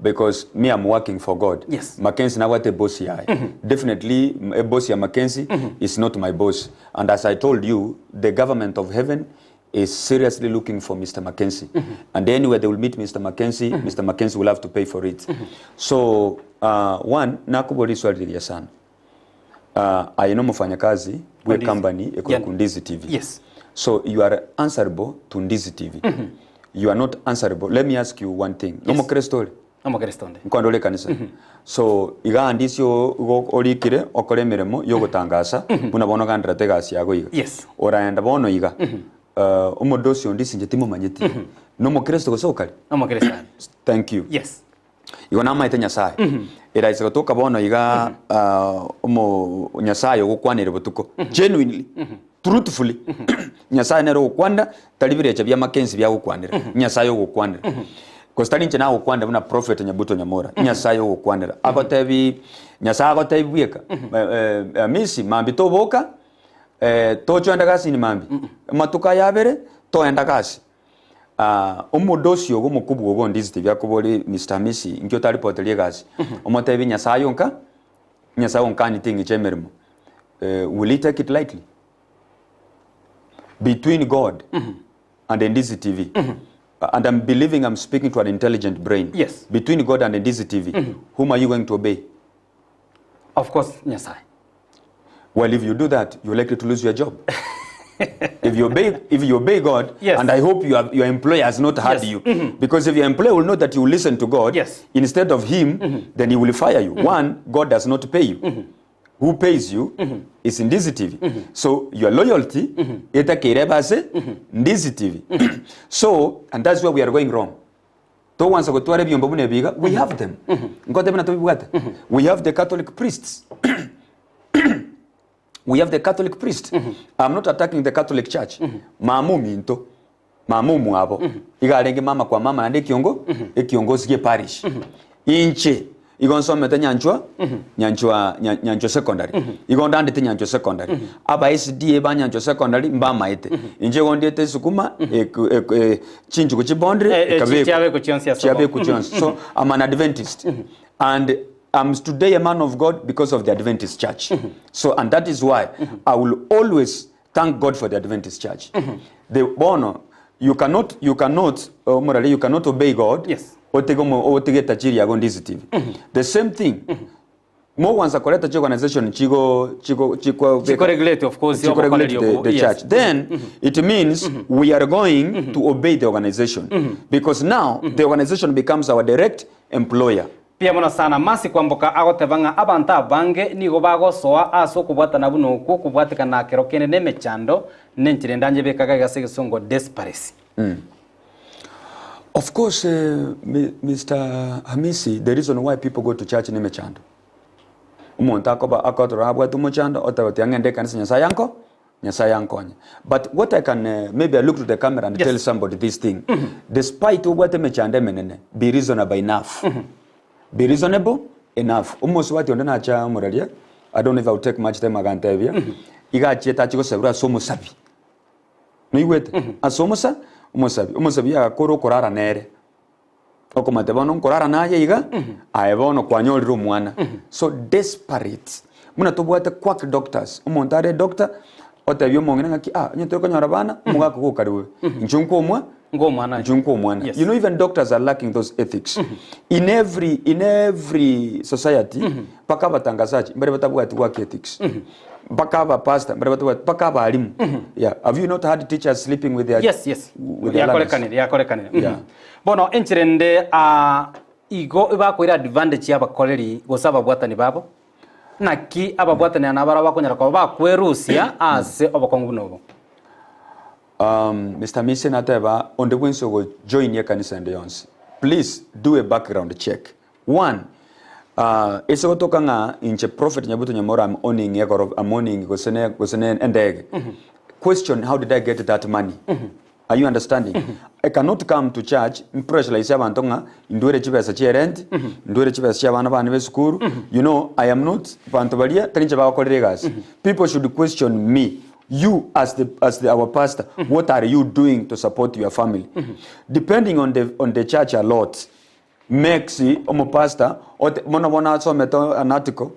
because me am working for God. Yes. Mackenzie nabwate eboss yaye. Definitely eboss ya Mackenzie is not my boss. And as I told you, the government of heaven is seriously looking for Mister Mackenzie. And anywhere they will meet Mister Mackenzie, Mister Mackenzie will have to pay for it. So, uh, one, nakoboria riswali rigiya sana. Uh, aye nomofanyakazi bwe Ndizi. company ekorokwa Yeah. Ndizi TV. Yes. So you are answerable to Ndizi TV. You are not answerable. Let me ask you one thing. Nomokristo ore? Omokristo onde. Nkoenda ore ekanisa. So iga ande ase igo orikire okore emeremo yogotangasa buna bono oganderete egasi yago iga. Yes. Oraenda bono iga uh, omodosi o Ndizi inche timomanyeti. Nomokristo gose okare? Nomokristo ande. Thank you. Yes. Igo namaete Nyasae. Eraise gotoka bono iga ah, omo Nyasae ogokwanere botuko. Genuinely, truthfully, Nyasae nere ogokwanera, tari birecha bia Mackenzie biagokwanera. Nyasae ogokwanera. Gose tari inche nagokwanera buna Prophet Nyabuto Nyamora. Nyasae ogokwanera. Agotebi, Nyasae agotebi bweka, eh, eh, Amisi, mambia toboka, eh, tochoenda gasini mambia. Amatuko aya abere, toenda gasi. Ah, omodosi ogo omokubwa ogo Ndizi TV akobori Mister Hamisi inki otaripoteria egasi omotebi Nyasaye onka Nyasaye onkaneti eng'iche emeremo eh, will he take it lightly between God and Ndizi TV and I'm believing I'm speaking to an intelligent brain Yes. between God and Ndizi TV whom are you going to obey Of course Nyasaye. Well, if you do that, you're likely to lose your job. if you obey, if you obey God, Yes. and I hope your, your employer has not heard Yes. you, because if your employer will know that you listen to God Yes. instead of him, then he will fire you. One, God does not pay you. Who pays you is Ndizi TV. So your loyalty, etakeire base, Ndizi TV. So, and that's where we are going wrong. Togwansa gotwara ebiombe buna ebi iga, we have them. Nkotebe buna tobibwate. We have the Catholic priests. We have the Catholic priest. I'm not attacking the Catholic Church. Mama ominto, mama omwabo, iga arenge mama kwa mama naende ekiongo, ekiongosi gie parish. Inche, igo nsomete Nyanchwa, Nyanchwa, Nya- Nyanchwa Secondary. Igo ndandete Nyanchwa Secondary. Aba SDA ba Nyanchwa Secondary mbamaete. Inche igo ndiete esukuma, eku- eku- eh, chinchugu chibondire, Eh, eh, ekabekwa. chiabekwa chionsi ase obo. Chiabekwa chionsi. So, I'm an Adventist. And I'm today a man of God because of the Adventist Church. So, and that is why I will always thank God for the Adventist Church. The bono, you cannot, you cannot, uh, morally, you cannot obey God. Yes. Otege omo- otege tajiri yago Ndizi TV. The same thing. Mogwansa koreta chiorganization chigo chigo chiko Chiko regulate of course chiko regulate obokoreri the, obo the yes. church then it means we are going to obey the organization because now the organization becomes our direct employer. Mbuya mono sana. Mercy Kwamboka agoteba ng'a abanto abange nigo bagosoa ase okobwatana buna okwo okobwatekana kero kende nemechando nenchera ende anjebekaga iga ase egesongo desperacy. Of course Mister Hamisi the reason why people go to church nemechando. Omonto akoba akotorora abwate omochando oteba tiga ng'ende ekanisa Nyasaye anko Nyasaye ankonye. But what I can maybe I look to the camera and tell somebody this thing, despite obwate emechando emenene, be reasonable enough. Be reasonable enough. Omosubati onde nacha omoraria, I don't know if I will take much time agantebia, iga achiete achie gosaberwa ase omosabi. Noigwete? Ase omosa omosabi. Omosabi agakora okorara nere. Okomanyete bono nkorara naye iga, aye bono kwanyorire omwana. So desperate. Buna tobwate quack doctors, omonto are doctor, otebia omong'ina ng'aki ah onye tori konyora abana, omogaka ogo okare bobe. Inche nkwomwa, Nkwomwana inche nkwomwana. Yes. You know even doctors are lacking those ethics. In every, in every society, mpaka abatangazaji mbare batabwati work ethics. Mpaka abapastor mbare batabwati, mpaka abalimu. Yeah. Have you not heard teachers sleeping with their, Yes, yes. with their learners? Yakorekanire, yakorekanire. Mhm. Yeah. Bono enchera ende aa igo ebakoira advantage y'abakoreri gose ababwatani babo, naki ababwatani aa nabarabwo bakonyara koba bakwerusia ase obokong'u buna obo. Mister Mise nateba onde bwensi ogo join ekanisa ende yonsi please do a background check one ase gotoka ng'a inche prophet Nyabuto Nyamoro am owning egoro am owning gose ne gose ne endege question how did I get that money Are you understanding? I cannot come to church mpressurize abanto ng'a ndwere chibesa chie rent, ndwere chibesa chia abana bane b'esukuru. You know, I am not banto baria tari inche bagokorera egasi. People should question me. You as the as the our pastor, what are you doing to support your family? Depending on the on the church a lot makes omopastor ote mono bono asomete an article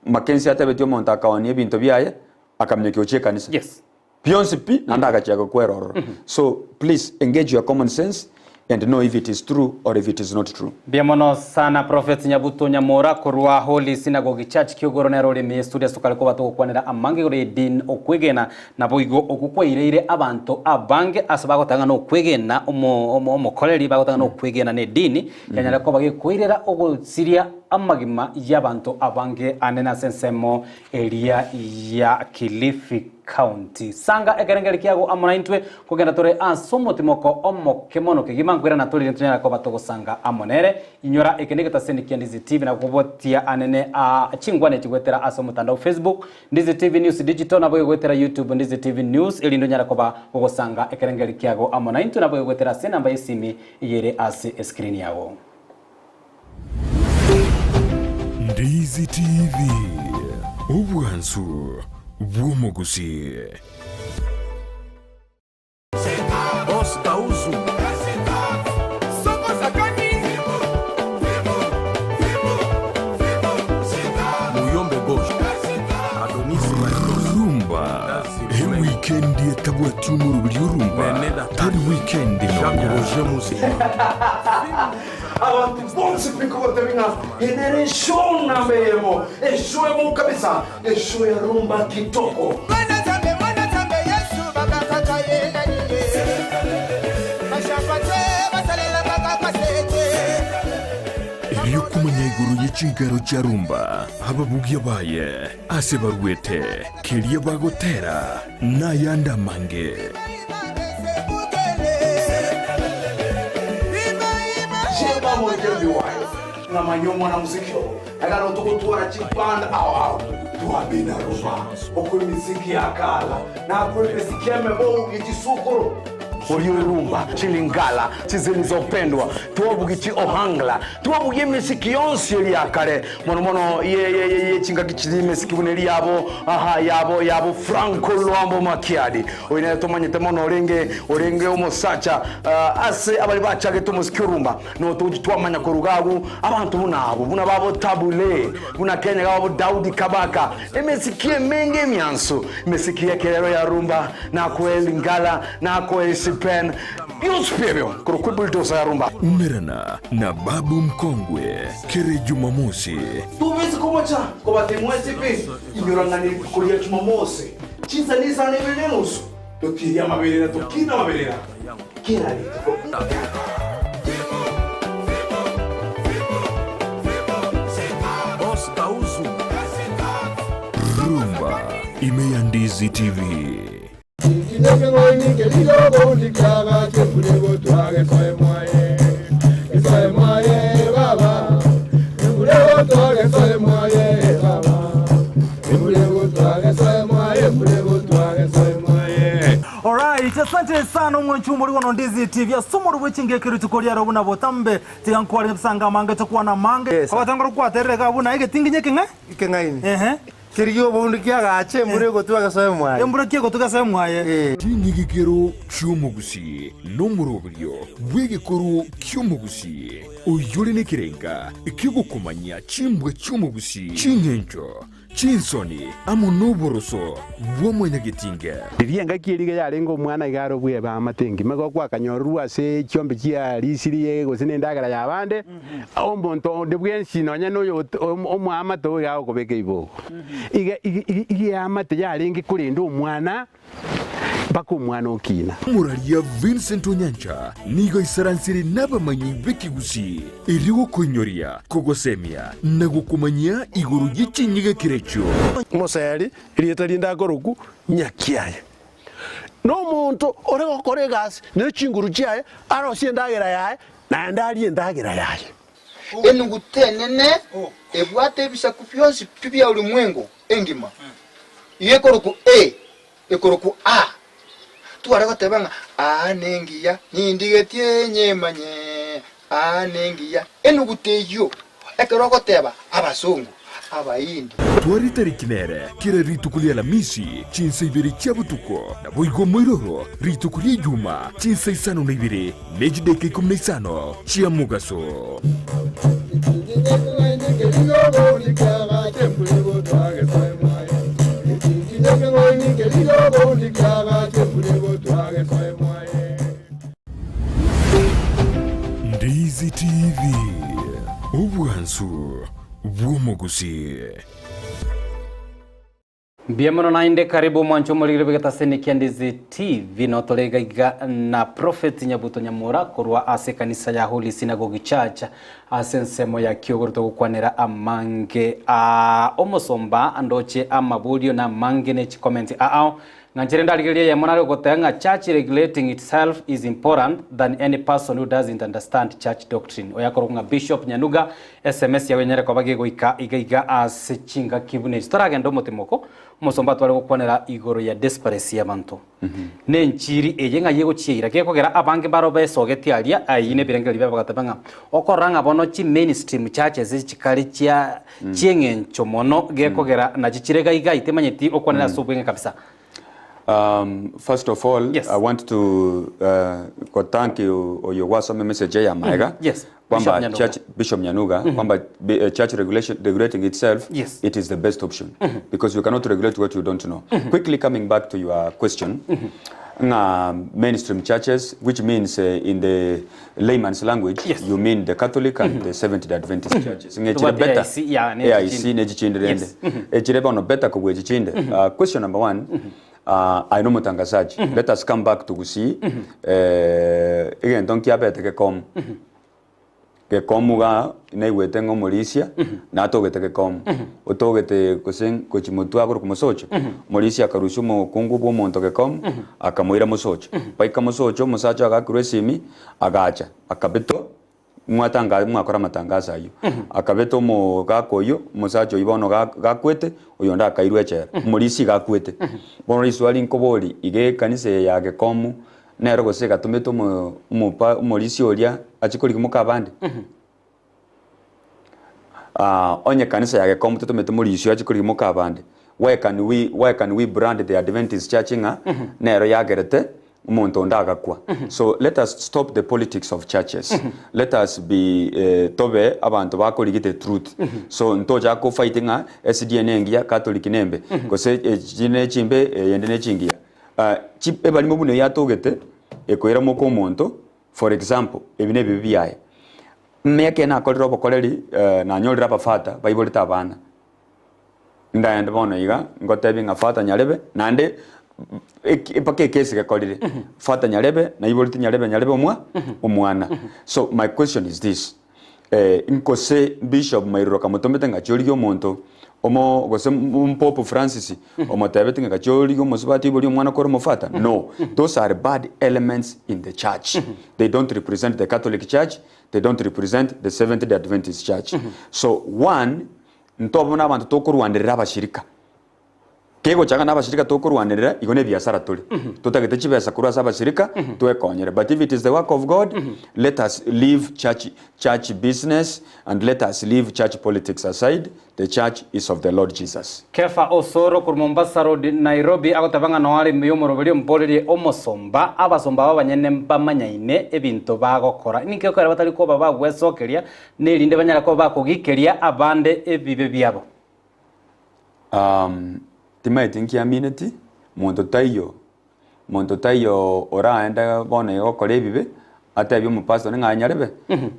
Mackenzie atebetie omonto akaonia ebinto biaye akaminyokia gochia ekanisa. Yes. Bionsi pi naende agachia gokwera ororo. So please engage your common sense and know if it is true or if it is not true. Mbuya mono sana Prophet Nyabuto Nyamora korwa Holy Synagogue Church Kiogoro nere ore ime yestudio ase tokare koba togokwanera amange igoro y'edini okwegena naboigo okwo kwaireire abanto abange ase bagotanga nokwegena omo omo omokoreri bagotanga nokwegena na edini yanyare koba gekoirera ogosiria amagima y'abanto abange anene ase ensemo eria ya Kilifi County. Sanga ekerengerio kiago amo naintwe, kogenda tore ase omotimoko omoke mono kegima, nkoirana torire ntonyare koba togosanga amo nere. Inyora eke negetaseni kia Ndizi TV na kobotia anene a chingwana echi goetera ase omotandao Facebook, Ndizi TV News Digital, naboigo goetera YouTube, Ndizi TV News, erinde onyare koba gogosanga ekerengerio kiago amo naintwe, naboigo goetera ase enamba y'esimi eyere ase escreen yago. Ndizi TV, obwansu bw'omogusii. Boss Kauzu. Muyombe Gauche. Adonis Maestros. Rumba ewikendi etabwati omoroberi orumba tari wikendi Jacques nonya. Roger Muzima. Abantu bonsi pi kogotebi ng'a ere nere eshow namba eyemo, eshow emo kabisa, eshow ya rumba kitoko. Erio komanya igoro ye chinkero chia rumba, ababugia baye, ase baruete, keria bagotera, na ayande amange. Jeba Moikembi wayo ng'amanya omwana muziki oo ekero togotwara chiband ao ao twabina rumba okwo emiziki ya kala na okwo emiziki emebo echisukuru Orio rumba chilingala chizilizopendwa twabugi chi ohangla twabugi emesiki yonsi eri yakare mono mono ye ye ye ye chingaki chiri emesiki buna eri yabo aha yabo yabo Franco Luambo Makiadi oyo nere tomanyete mono orenge orenge omosacha uh, ase abari bachagete omosiki orumba notochi twamanya koruga agwo abanto buna abo buna babo Tabule buna Kenya gabo Daudi Kabaka emesiki emenge emianso emesiki y'ekerero ya rumba nakoe lingala nakoe Pen bionsi pi ebio korokwa Ebulldozer ya Rumba. Umerana na Babu Mkongwe kere Jumamosi. Tobise komocha kobatebi mwensi pi, Inyora ng'a nerituko ria Jumamosi, chinsa nisano na ibere na enusu, totirie amaberera tokine amaberera kera rituko. Boss Kauzu. Rumba ime ya Ndizi TV. Alright, asante sana omwanchi omori bono Ndizi TV ase omori bwe chingeke rituko riaro buna botambe tiga nkware ebisanga amange tokwana amange Yes. abatangora kwaterera iga buna egetinginye ekeng'e Ekeng'aini. ehe Kerigia oboundu kiagache embura egotwa gesoe mwaye. Embura ki egotwa gesoe mwaye? Ee. Chinyigikero chi'omogusii nomoroberio bw'egekoro ki'omogusii, oyore nekerenga ki'ogokomanya chimbwa chi'omogusii, ching'encho, chinsoni, amo noboroso bwa mwanyagetinge. Riria engaki eria iga yarenge omwana iga are obweba amate engima, igo gwakanyororwa ase chiombe chia risiri gose na endagera y'abande, omonto onde bwensi nonya na oyo omoamate oyo iga agokobeka ibogo. Iga iga eamate yarenge korenda omwana mpaka omwana okina. Omoraria Vincent Onyancha nigo aisaransire nabamanyi b'ekegusii erio gokoinyoria, kogosemia na gokomanyia igoro ye chinyigekero echio. Moseri, erieta rinde akorokwa Nyakiaye, nomonto ore gokora egasi ne chinguru chiaye, arosie endagera yaye, naende arie endagera yaye. Enuguta enene ebwate ebisaku bionsi pi bia ulimwengu engima, igo ekorokwa A, ekorokwa A. Tware goteba ng'a aa nengiya, nindigetie nyemanye, aa nengiya. Enuguta eyio ekero ogoteba abasongo, Abaindi. Tware etariki nere kera rituko ria Alamisi chinsa ibere chia botuko, naboigo moiroro rituko ria Ijuma chinsa isano na ibere ne chidakika ikomi na isano chia mogaso. Ndizi TV, obwansu bw'omogusii. Mbuya mono naende karibu mwanche omorigire bw'egetaseni kia Ndizi TV notore iga iga na Prophet Nyabuto Nyamura korwa ase ekanisa ya Holy Synagogue Church ase ensemo ya Kiogoro togokwanera amange aa omosomba ndoche amaborio na amange ne chikomenti aao Ng'a nchire ndarigererie eyemo nare goteba ng'a church regulating itself is important than any person who doesn't understand church doctrine. Oyo akorokwa ng'a Bishop Nyanuga, sms yago enyare koba gegoika iga iga ase chingaki buna echi. Toragende omotimoko, omosomba atware gokwanera igoro ya desperecy y'abanto. Nenchiri eye ng'ai egochiira gekogera abange mbaro besogetie aria ayio nebirengererio biabo bagateba ng'a okorora ng'a bono chi mainstream churches echi chikare chia chi'eng'encho mono gekogera nachi chire gaigai timanyeti okwanera ase obweng'e kabisa. First of all, Yes. I want to go thank you oyo gwasoma emessage eye ya maega Yes. kwamba Bishop Nyanuga. church Bishop Nyanuga kwamba church regulation regulating itself Yes. it is the best option because you cannot regulate what you don't know. Quickly coming back to your question ng'a mainstream churches which means in the layman's language Yes. you mean the Catholic and the Seventh Day Adventist churches ng'a echire Tobwate better AIC, yeah, ne AIC echichinde. ne echichinde rende Yes. echire bono better kobua echichinde question number one aye nomotangazaji let us come back to Gusii egento nkiabete gekomu Gekomu igaa naigwete ng'a omorisia natogete gekomu, otogete gose gochia motwe akorokwa mosocho, omorisia akarusia omokungu bw'omonto gekomu, akamoira mosocho. Baika mosocho, omosacha agakirwa esimi, agacha, akabetwa, mwatanga mwakora amatangazo ayio, akabeta omogaka oyio, omosacha oyio bono ga gakwete, oyonde akairwa echela, omorisia iga akwete. Bono riswali nkoboria, iga ekanisa eye ya gekomu, Nere gose egatomete omopa omorisia oria achie korigia moka abande? Ah, onye kanisa ya Gekombe tetomete morisia achie korigia moka abande, why can we, why can we brand the Adventist church ng'a nero yagerete omonto onde agakwa? So let us stop the politics of churches. Let us be eh, tobe abanto bakorigia the truth. So ntochaka kofight ng'a SDA nengiya, Catholic nembe, gose echi nechimbe eyende nechingiya. Ebarimo buna eyio atogete, ekoira moka omonto, for example, ebi na ebibe biaye. Emiaka eye nakorire obokoreri nanyorire abafata baiborete abana. Ndaende bono iga ngotebie ng'a fata nyarebe naende eki mpaka ekesi gekorire fata nyarebe naiboreti nyarebe nyarebe omwa omwana. So my question is this, nkose bishop Mairura kamotomete ng'a chiorigie omonto omo gose Pope Francis omotebeti ng'a chiorigie omosubati oiborie omwana kore omofata? No, those are bad elements in the church. They don't represent the Catholic Church, they don't represent the Seventh Day Adventist Church. So one, Ntobe buna abanto tokorwanerera abashirika. Kegochaka na abashirika tokorwanerera, igo nebiasara tore. Totagete chibesa korwa ase abashirika, twekonyere. But if it is the work of God, let us leave church, church business and let us leave church politics aside. The church is of the Lord Jesus. Kefa Osoro korwa Mombasa Road, Nairobi agoteba ng'a noare ime y'omoroberi omborerie omosomba, abasomba aba abanyene mbamanyaine ebinto bagokora. Ninki ekero batari koba bagwesokeria Nerinde banyare koba bakogikeria abande ebibe biabo. Um, timaeti nkiamineti, monto taiyo, monto taiyo oraende bono iga gokora ebibe, atebie omopastor one ng'a nyarebe,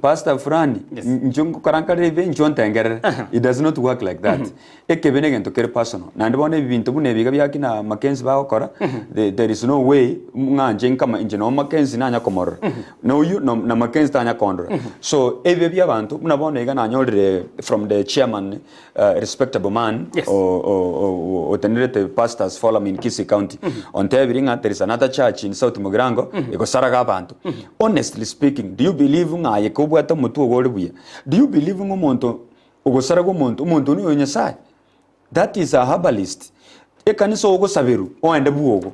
pastor fulani, inche ngokora nkare ebibe inche ontengerere. It does not work like that. Ekebe na egento kere personal. Naende bono ebinto buna ebi iga bia kina Mackenzie bagokora, the there is no way ng'a inche nkama inche noo Mackenzie nanya komorora. Na oyio no na Mackenzie tanya kondora. So ebibe bia abanto buna bono iga nanyorire from the chairman respectable man Yes. o- o- o- otenerete pastors forum in Kisii County, ontebirie ng'a there is another church in South Mugirango egosaraga abanto. Honestly speaking, do you believe ng'a aye kobwate omotwe ogo ore buya, do you believe ng'a omonto Ogosara kw'omonto, omonto oyio noyo Nyasae. That is a herbalist. Ekanisa ogosaberwa oende bwogo.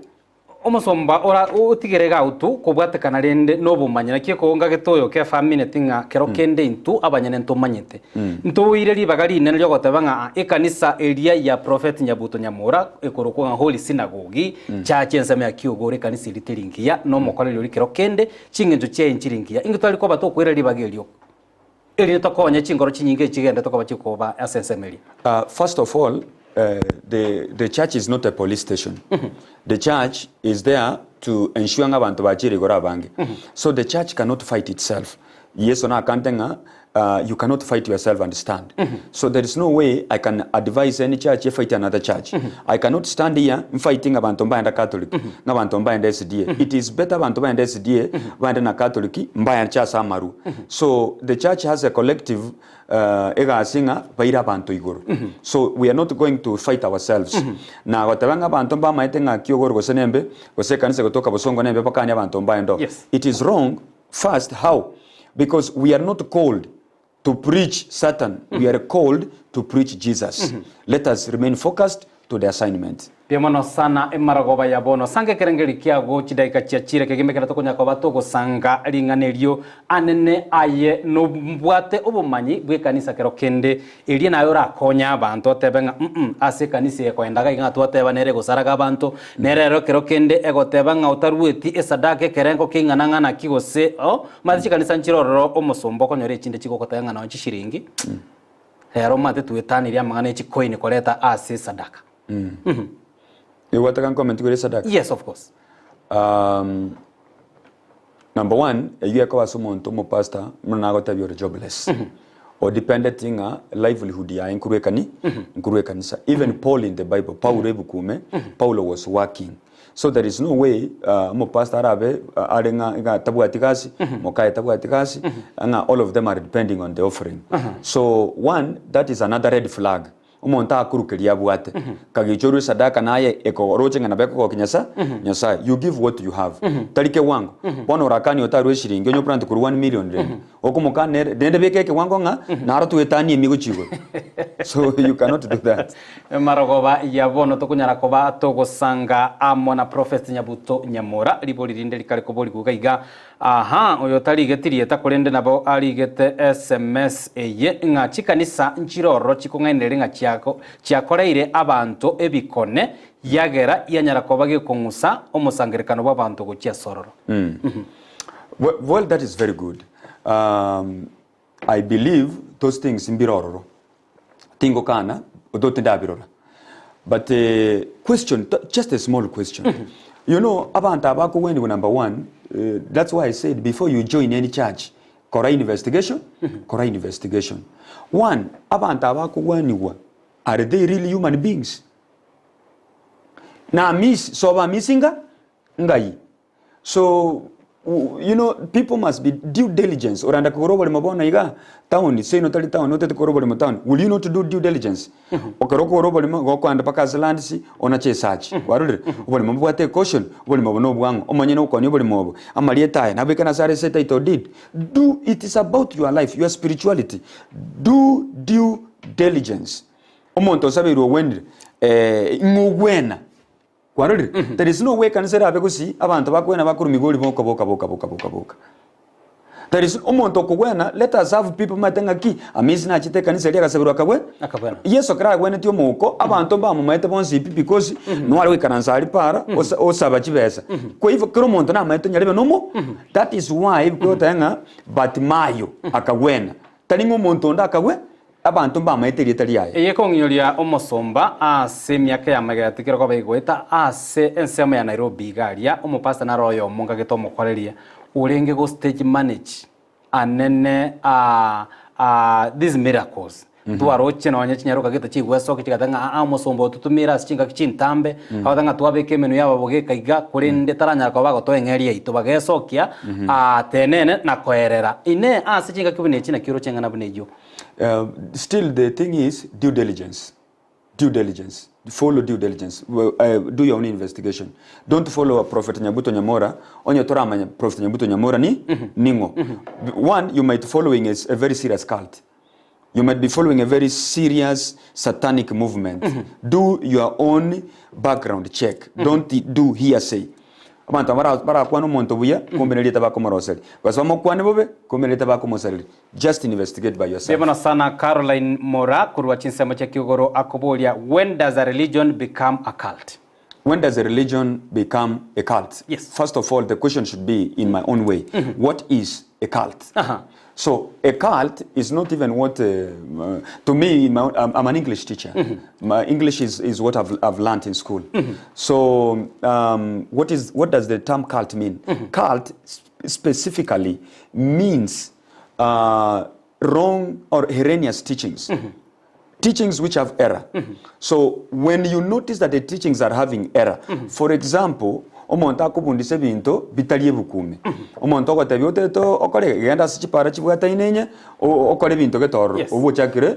Omosomba ora otigere gautu kobwatekana rende nobomanyi naki ekongagete oyo Kefa amineti ng'a kero kende intwe abanyene ntomanyete. Ntoeire ribaga rinene riogoteba ng'a ekanisa eria ya Prophet Nyabuto Nyamora ekorokwa ng'a Holy Synagogue Church ensemo ya Kiogoro ekanisa eria teri ngiya nomokoreri oria kero kende ching'encho chiaye nchiri ngiya. Inki tware koba tokoira ribaga erio? Erinde tokonye chinkoro chinyinge chigenderete koba chikoba ase ensemo eria. First of all, the the church is not a police station. The church is there to ensure ng'a abanto bachire igoro abange. So the church cannot fight itself. Yeso nakante ng'a you cannot fight yourself and stand. So there is no way I can advise any church efight another church. I cannot stand here mfighting abanto mbaenda Catholic, ng'a abanto mbaenda SDA. It is better abanto baende SDA, baende na Catholic, mbache ase amarwa. So the church has a collective egasi ng'a baire abanto igoro. So we are not going to fight ourselves. Na goteba ng'a abanto mbamaete ng'a kiogoro gose nembe, gose ekanisa egotoka bosongo nembe bakanie abanto mbaende oo. It is wrong, first how? Because we are not called to preach Satan, we are called to preach Jesus. Let us remain focused to the assignment. Mbuya mono sana emarogoba ya bono. Sanga ekerengerio kiago chidaika chiachire kegima ekero tokonya koba togosanga ring'ana erio anene aye nobwate obomanyi bw'ekanisa kero kende eria naye orakonye abanto otebe ng'a mm ase ekanisa eye koenda iga iga twateba nere egosaraga abanto nere ero kero kende egoteba ng'a otarueti esadaka ekerengo keing'ana ng'a naki gose oh omanyete chikanisa nchire ororo omosomba okonyora echinde chigogotebia ng'a nonye chishiringi rero omanyete twetanirie amang'ana e chikoini koreta ase esadaka. Nigo gwataka ncomment igoro esadaka? Yes of course. Um, number one, eyio ekoba ase omonto omopastor buna nagotebia ore jobless. Odependeti ng'a livelihood yaye nkorwa ekani nkorwa ekanisa. Even Paul in the Bible, Paulo ebuku ime, Paulo was working. So there is no way uh, omopastor arabe uh, are ng'a iga tabwati gasi, mokaye tabwati gasi, ng'a all of them are depending on the offering. So one, that is another red flag. Omonto akorwa keria abwate, kagicha orue esadaka naye ekoroche ng'a nabo ekogokia Nyasae, Nyasae. You give what you have. Tari kewango. Bono orakanie otarue eshiringi onye oprante korwa one million rende. Okomokana nere, rende beka ekewango ng'a naro twetanie emigochi igoro. So you cannot do that. Emarogoba ya bono tokonyara koba togosanga amo na Prophet Nyabuto Nyamora, ribori rinde rikare koborigwa iga iga Aha, oyo tarigeti rieta korende nabo arigete sms eye, ng'a chikanisa nchire ororo chikong'ainereria ng'a chiako chiakoreire abanto ebikone, yagera yanyara koba gekong'usa omosangererekano bw'abanto gochia ase ororo. Well, well that is very good. Um, I believe those things mbire ororo. Tingokana, although tindabirora. But eh, question, just a small question. You know abanto aba bakogwenigwa number one, that's why I said before you join any church, kora investigation, kora investigation. One, abanto aba bakogwenigwa, are they really human beings? Na miss, so ba missinga ngai. So you know people must be due diligence oranda kogora oboremo bono iga town seino tari town otete kogora oboremo town will you not do due diligence ekero okogora oboremo igo okoenda mpaka ase lands onache esearch kwarorire oboremo mbobwate ecaution oboremo obo nobwang'o omonyene okonia oboremo obo amarieta aya nabekane ase are ase etitle deed do it is about your life your spirituality do due diligence omonto osabeirwe ogwenire ing'o ogwena Kwarorire? There is no way ekanisa erabe gosii abanto bakogwena bakorwa migori boka boka boka boka boka boka. There is omonto okogwena let us have people maete ng'aki Amisi nachete ekanisa eria agasaberwa akabwe Akabwena. Yeso ekero agwenetie omouko abanto mbamomaete bonsi pi because nware goikaransa aria para osa osaba chibesa. Kwa hivyo kera omonto namaete onyarebe nomo that is why ebikwegoteba ng'a Bartimayo akagwena tari ng'a omonto onde akagwe Abanto mbamaete erieta riaye. Eye ekong'inyoria omosomba ase emiaka ya magega tikero koba egoeta ase ensemo ya Nairobi iga aria omopastor naro oyomo nkagete omokoreria orenge go stage manage anene a a these miracles twaroche nonye chinyaroka gete chigwesokia chigoteba ng'a aa omosomba oyo totumire ase chingaki chintambe agoteba ng'a twabeka emenwa yabo geka iga korende taranyara koba agotoa eng'eria yaito bagesokia atenene na koerera inee ase chingaki buna echi naki oroche eng'ana buna eyio. Still the thing is due diligence, due diligence, follow due diligence, do your own investigation, don't follow a prophet Nyabuto Nyamora onye toramanya prophet Nyabuto Nyamora ni ning'o. One, you might following a, a very serious cult, you might be following a very serious satanic movement, do your own background check, don't do hearsay. Abanto aba barakwane omonto buya, kumbe nerieta bakomoroseria, gose bamokwane bobe, kumbe nerieta bakomosareria. Just investigate by yourself. Mbuya mono sana Caroline Mora korwa chinsemo chia Kiogoro akoboria when does a religion become a cult? When does a religion become a cult? Yes. First of all, the question should be in my own way. What is a cult? So a cult is not even what, to me, in my own, I'm, I'm an English teacher. My English is, is what I've, I've learnt in school. So um, what, is, what does the term cult mean? Cult specifically means uh, wrong or erroneous teachings. Teachings which have error. So when you notice that the teachings are having error, for example, omonto akobundisa ebinto bitari ebukumi omonto ogotebia otete okore genda ase chipara chibwataine inye okore ebinto gete ororo Yes. obwo ochakire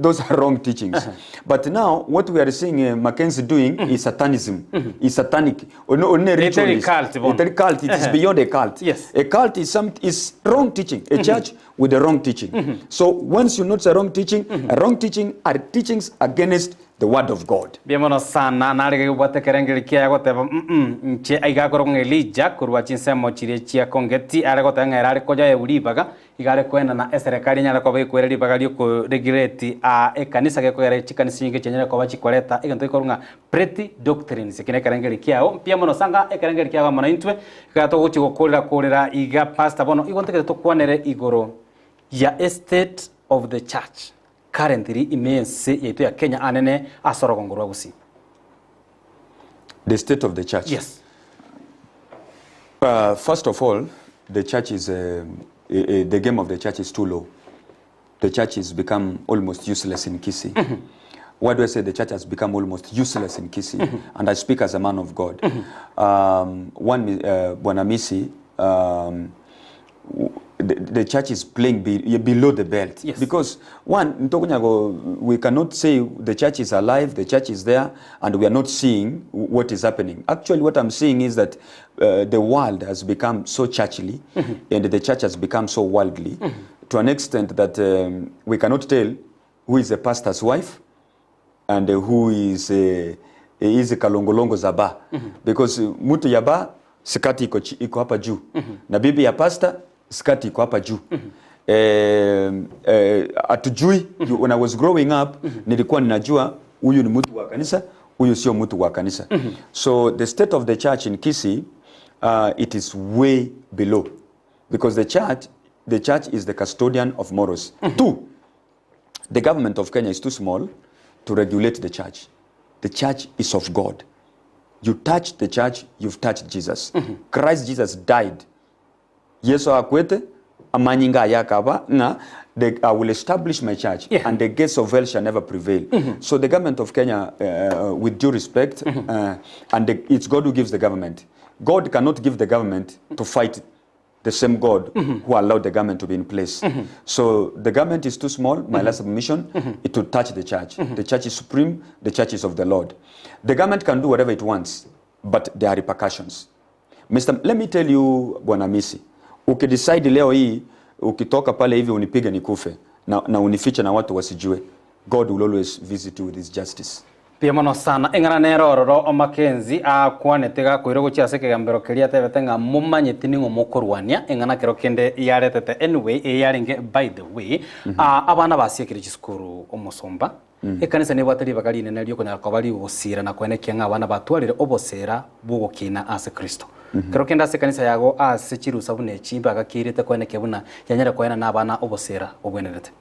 those are wrong teachings but now what we are seeing uh, Mackenzie doing is satanism is satanic Ono one Etari ritualist. cult bono. Etari cult, it is Ehe. beyond a cult. Yes. A cult is some is wrong teaching. A church with a wrong teaching. So once you notice a wrong teaching, a wrong teaching are teachings against the word of God. Mbuya mono sana nare gekobwata ekerengerio kiaye goteba mm inche aiga akorokwa ng'a Elijah korwa chinsemo chiria chia Kongeti are goteba ng'a ere are koyoewa ribaga Iga are koenana eserekari enyare koba ekoira ribaga ri'okoregulate aa ekanisa gekogera chikanisa chinyinge chianyare koba chikoreta egento gekorwa ng'a pretty doctrines. Eki nekerengerio kiao mbuya mono sanga ekerengerio kiao amo naintwe ekero togochia gokorera korera iga pastor bono igo ntagete tokwanere igoro ya estate of the church currently ime ense yaito ya Kenya anene ase orogongo rwa Gusii. The state of the church. Yes. Uh, first of all, the church is, uh, uh, the game of the church is too low. The church has become almost useless in Kisii. Mm -hmm. Why do I say the church has become almost useless in Kisii? Mm -hmm. And I speak as a man of God. Mm -hmm. um, one, uh, Bwana Misi, um, the, the church is playing be, below the belt. Yes. Because one, Ntokunyago, we cannot say the church is alive, the church is there, and we are not seeing what is happening. Actually, what I'm seeing is that uh, the world has become so churchly, mm -hmm. and the church has become so worldly, mm -hmm. to an extent that um, we cannot tell who is a pastor's wife and who is uh, hizi kalongolongo za ba mm -hmm. because mtu ya ba skati iko, iko hapa juu mm -hmm. na bibi ya pasta skati iko hapa juu mm -hmm. Eh, eh, hatujui mm -hmm. when I was growing up mm -hmm. nilikuwa ninajua huyu ni mtu wa kanisa huyu sio mtu wa kanisa mm -hmm. so the state of the church in Kisii uh, it is way below because the church the church is the custodian of morals mm -hmm. Two, the government of Kenya is too small to regulate the church. The church is of God. You touch the church, you've touched Jesus. Christ Jesus died. Yeso akwete, amanyinga aye akaba ng'a the, I will establish my church and the gates of hell shall never prevail. So the government of Kenya, with due respect, and the, it's God who gives the government. God cannot give the government to fight the same God who allowed the government to be in place. So the government is too small, my last submission, it will touch the church. The church is supreme, the church is of the Lord. The government can do whatever it wants, but there are repercussions. Mr. Let me tell you Bwana Misi, ukidecide leo hii ukitoka pale hivi unipige nikufe na, na unifiche na watu wasijue, God will always visit you with his justice. Mbuya mono sana. Eng'ana nere ororo o Makenzi akwanete gakoirwa gochia ase ekegambero keria atebete ng'a momanyeti ning'o mokorwania eng'ana kero kende yaretete anyway eye yarenge by the way ah, abana basiekire chisukuru omosomba ekanisa nebwate ribaga rinene riokonyara koba rigosira na koenekia ng'a abana batwarire obosera bw'ogokina ase Kristo. Kero kende ase ekanisa yago ase chirusa buna echi mbagakeirete koenekia buna yanyare koena na abana obosera bobwenerete.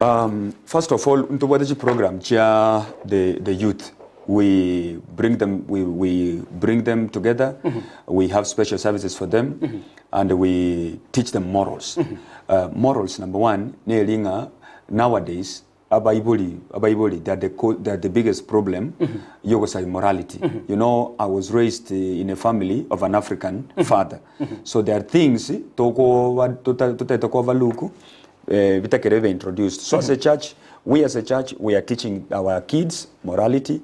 Um, first of all, ntobwate chi program chia the, the youth. We bring them, we, we bring them together. We have special services for them, and we teach them morals. Morals number one, neri ng'a nowadays abaibori abaibori they are the, co- they are the biggest problem yogosa immorality. You know, I was raised in a family of an African father. So there are things toko tutaita overlook bitakere bibe introduced. So as a church, we as a church, we are teaching our kids morality,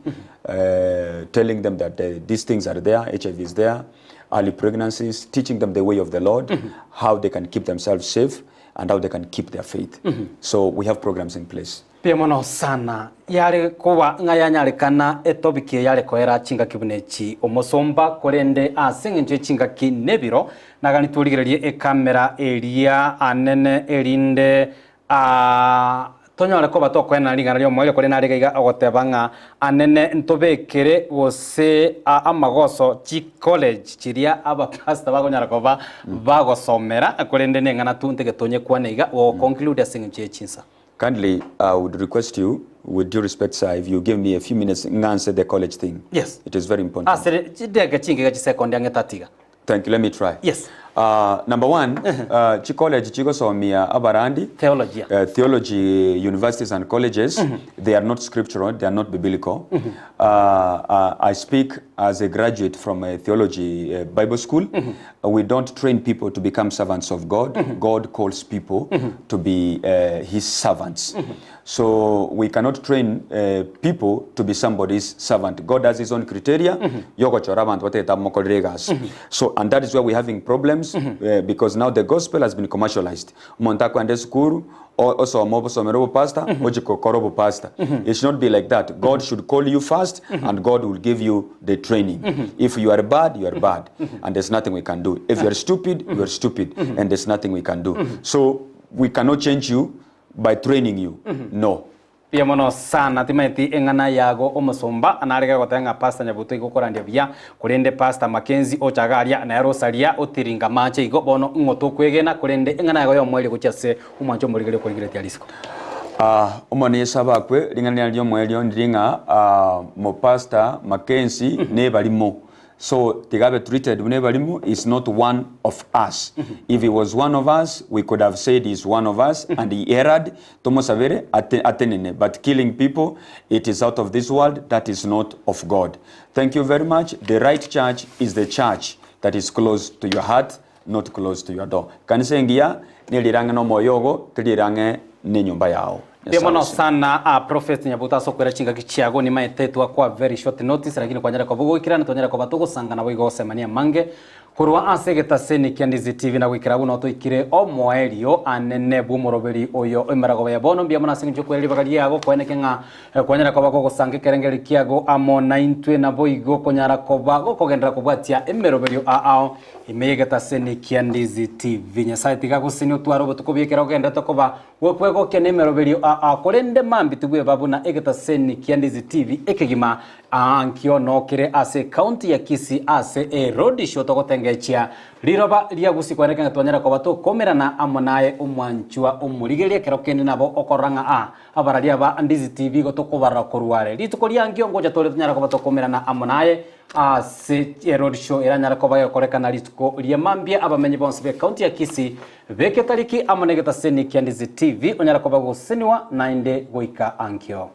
telling them that these things are there, HIV is there, early pregnancies, teaching them the way of the Lord, how they can keep themselves safe, and how they can keep their faith. So we have programs in place. Mbuya mono sana. Yare koba ng'a yanyarekana etopic eye yare koera chingaki buna echi omosomba korende ase eng'encho ye chingaki nebiro nagani torigererie ecamera eria anene erinde aah tonyore koba tokoenana ring'ana riomoerio korende nare iga iga ogoteba ng'a anene ntobekere gose amagoso chicollege chiria abapastor bakonyara koba bagosomera korende neng'ana tu ntege tonyekwane iga goconclude ase eng'encho ye chinsa. Kindly, I would request you, with due respect sir, if you give me a few minutes ng'anse the college thing. Yes. It is very important. Ase chidege chinke iga chisekondi ang'e tatiga. Thank you, let me try. Yes. Number one, chicollege chigosomia abarandi. Theology. Theology universities and colleges, they are not scriptural, they are not biblical. I speak as a graduate from a theology Bible school. We don't train people to become servants of God. God calls people to be his servants. So we cannot train people to be somebody's servant. God has his own criteria. Yogochora abanto batagete amokorere egasi. So and that is where we're having problems because now the gospel has been commercialized. Omonto akoenda esukuru o- osoma obosomere obopastor ochie gokora obopastor. It should not be like that. God should call you first and God will give you the training. If you are bad, you are bad and there's nothing we can do. If you are stupid, you are stupid and there's nothing we can do. So we cannot change you by training you. No. Mbuya mono sana timaeti eng'ana yago omosomba narege goteba ng'a pastor Nyabuto igo okorandia buya korende pastor Mackenzie ocha iga aria nere osaria otiringa amache igo bono ng'o tokwegena korende eng'ana yago yomoerio gochia ase omwancho omorigereria okorigereretie arisiko. Ah, Omonene Yeso abakwe, ring'ana riane ri'omoerio ndiri ng'a ah, mopastor Mackenzie nebarimo. So tiga abe treated buna ebarimo, he is not one of us. If he was one of us, we could have said he is one of us and he erred, tomosabere ate, atenene. But killing people, it is out of this world, that is not of God. Thank you very much. The right church is the church that is close to your heart, not close to your door. Kanisa engiya nerire ang'e nomoyo ogo, teri ere ang'e nenyomba yao. Mbuya mono sana a Prophet Nyabuto ase okwera chingaki chiago nimaete twakwa very short notice lakini kwanyare koba ogoikera twanyare koba togosanga nabo igo gosemania amange korwa ase egetaseni kia Ndizi TV na goikera abwo noo toikire omoerio anene bw'omoroberi oyo emeragoba ya bono mbuya mono ase eng'encho yokwera ribaga riago koeneke ng'a kwanyare koba kogosanga ekerengeri kiago amo naintwe naboigo konyara koba gokogenderera kobwatia emeroberio ao ime y'egetaseni kia Ndizi TV. Nyasaye tiga agosesenie otware obotuko buya ekero ogendererete koba. Gokwegokia nemeroberio aa korende mambia tibweba buna egetaseni kia Ndizi TV ekegima aa nkio nokere ase ecounty ya Kisii ase e road show togotengechia riroba ria Gusii kweneke ng'a twanyara koba tokomerana amo naye omwanchwa omorigereria ekero kende nabo okorora ng'a aa abarari aba Ndizi TV igo tokobarora korwa are rituko ria nkio ngocha tore tonyara koba tokomerana amo naye Ase eroadshow eranyare koba egokorekana rituko ria mambia, abamenyi bonsi b'ecounty ya Kisii beke etariki amo negetaseni kia Ndizi TV onyare koba goseseniwa naende goika ankio.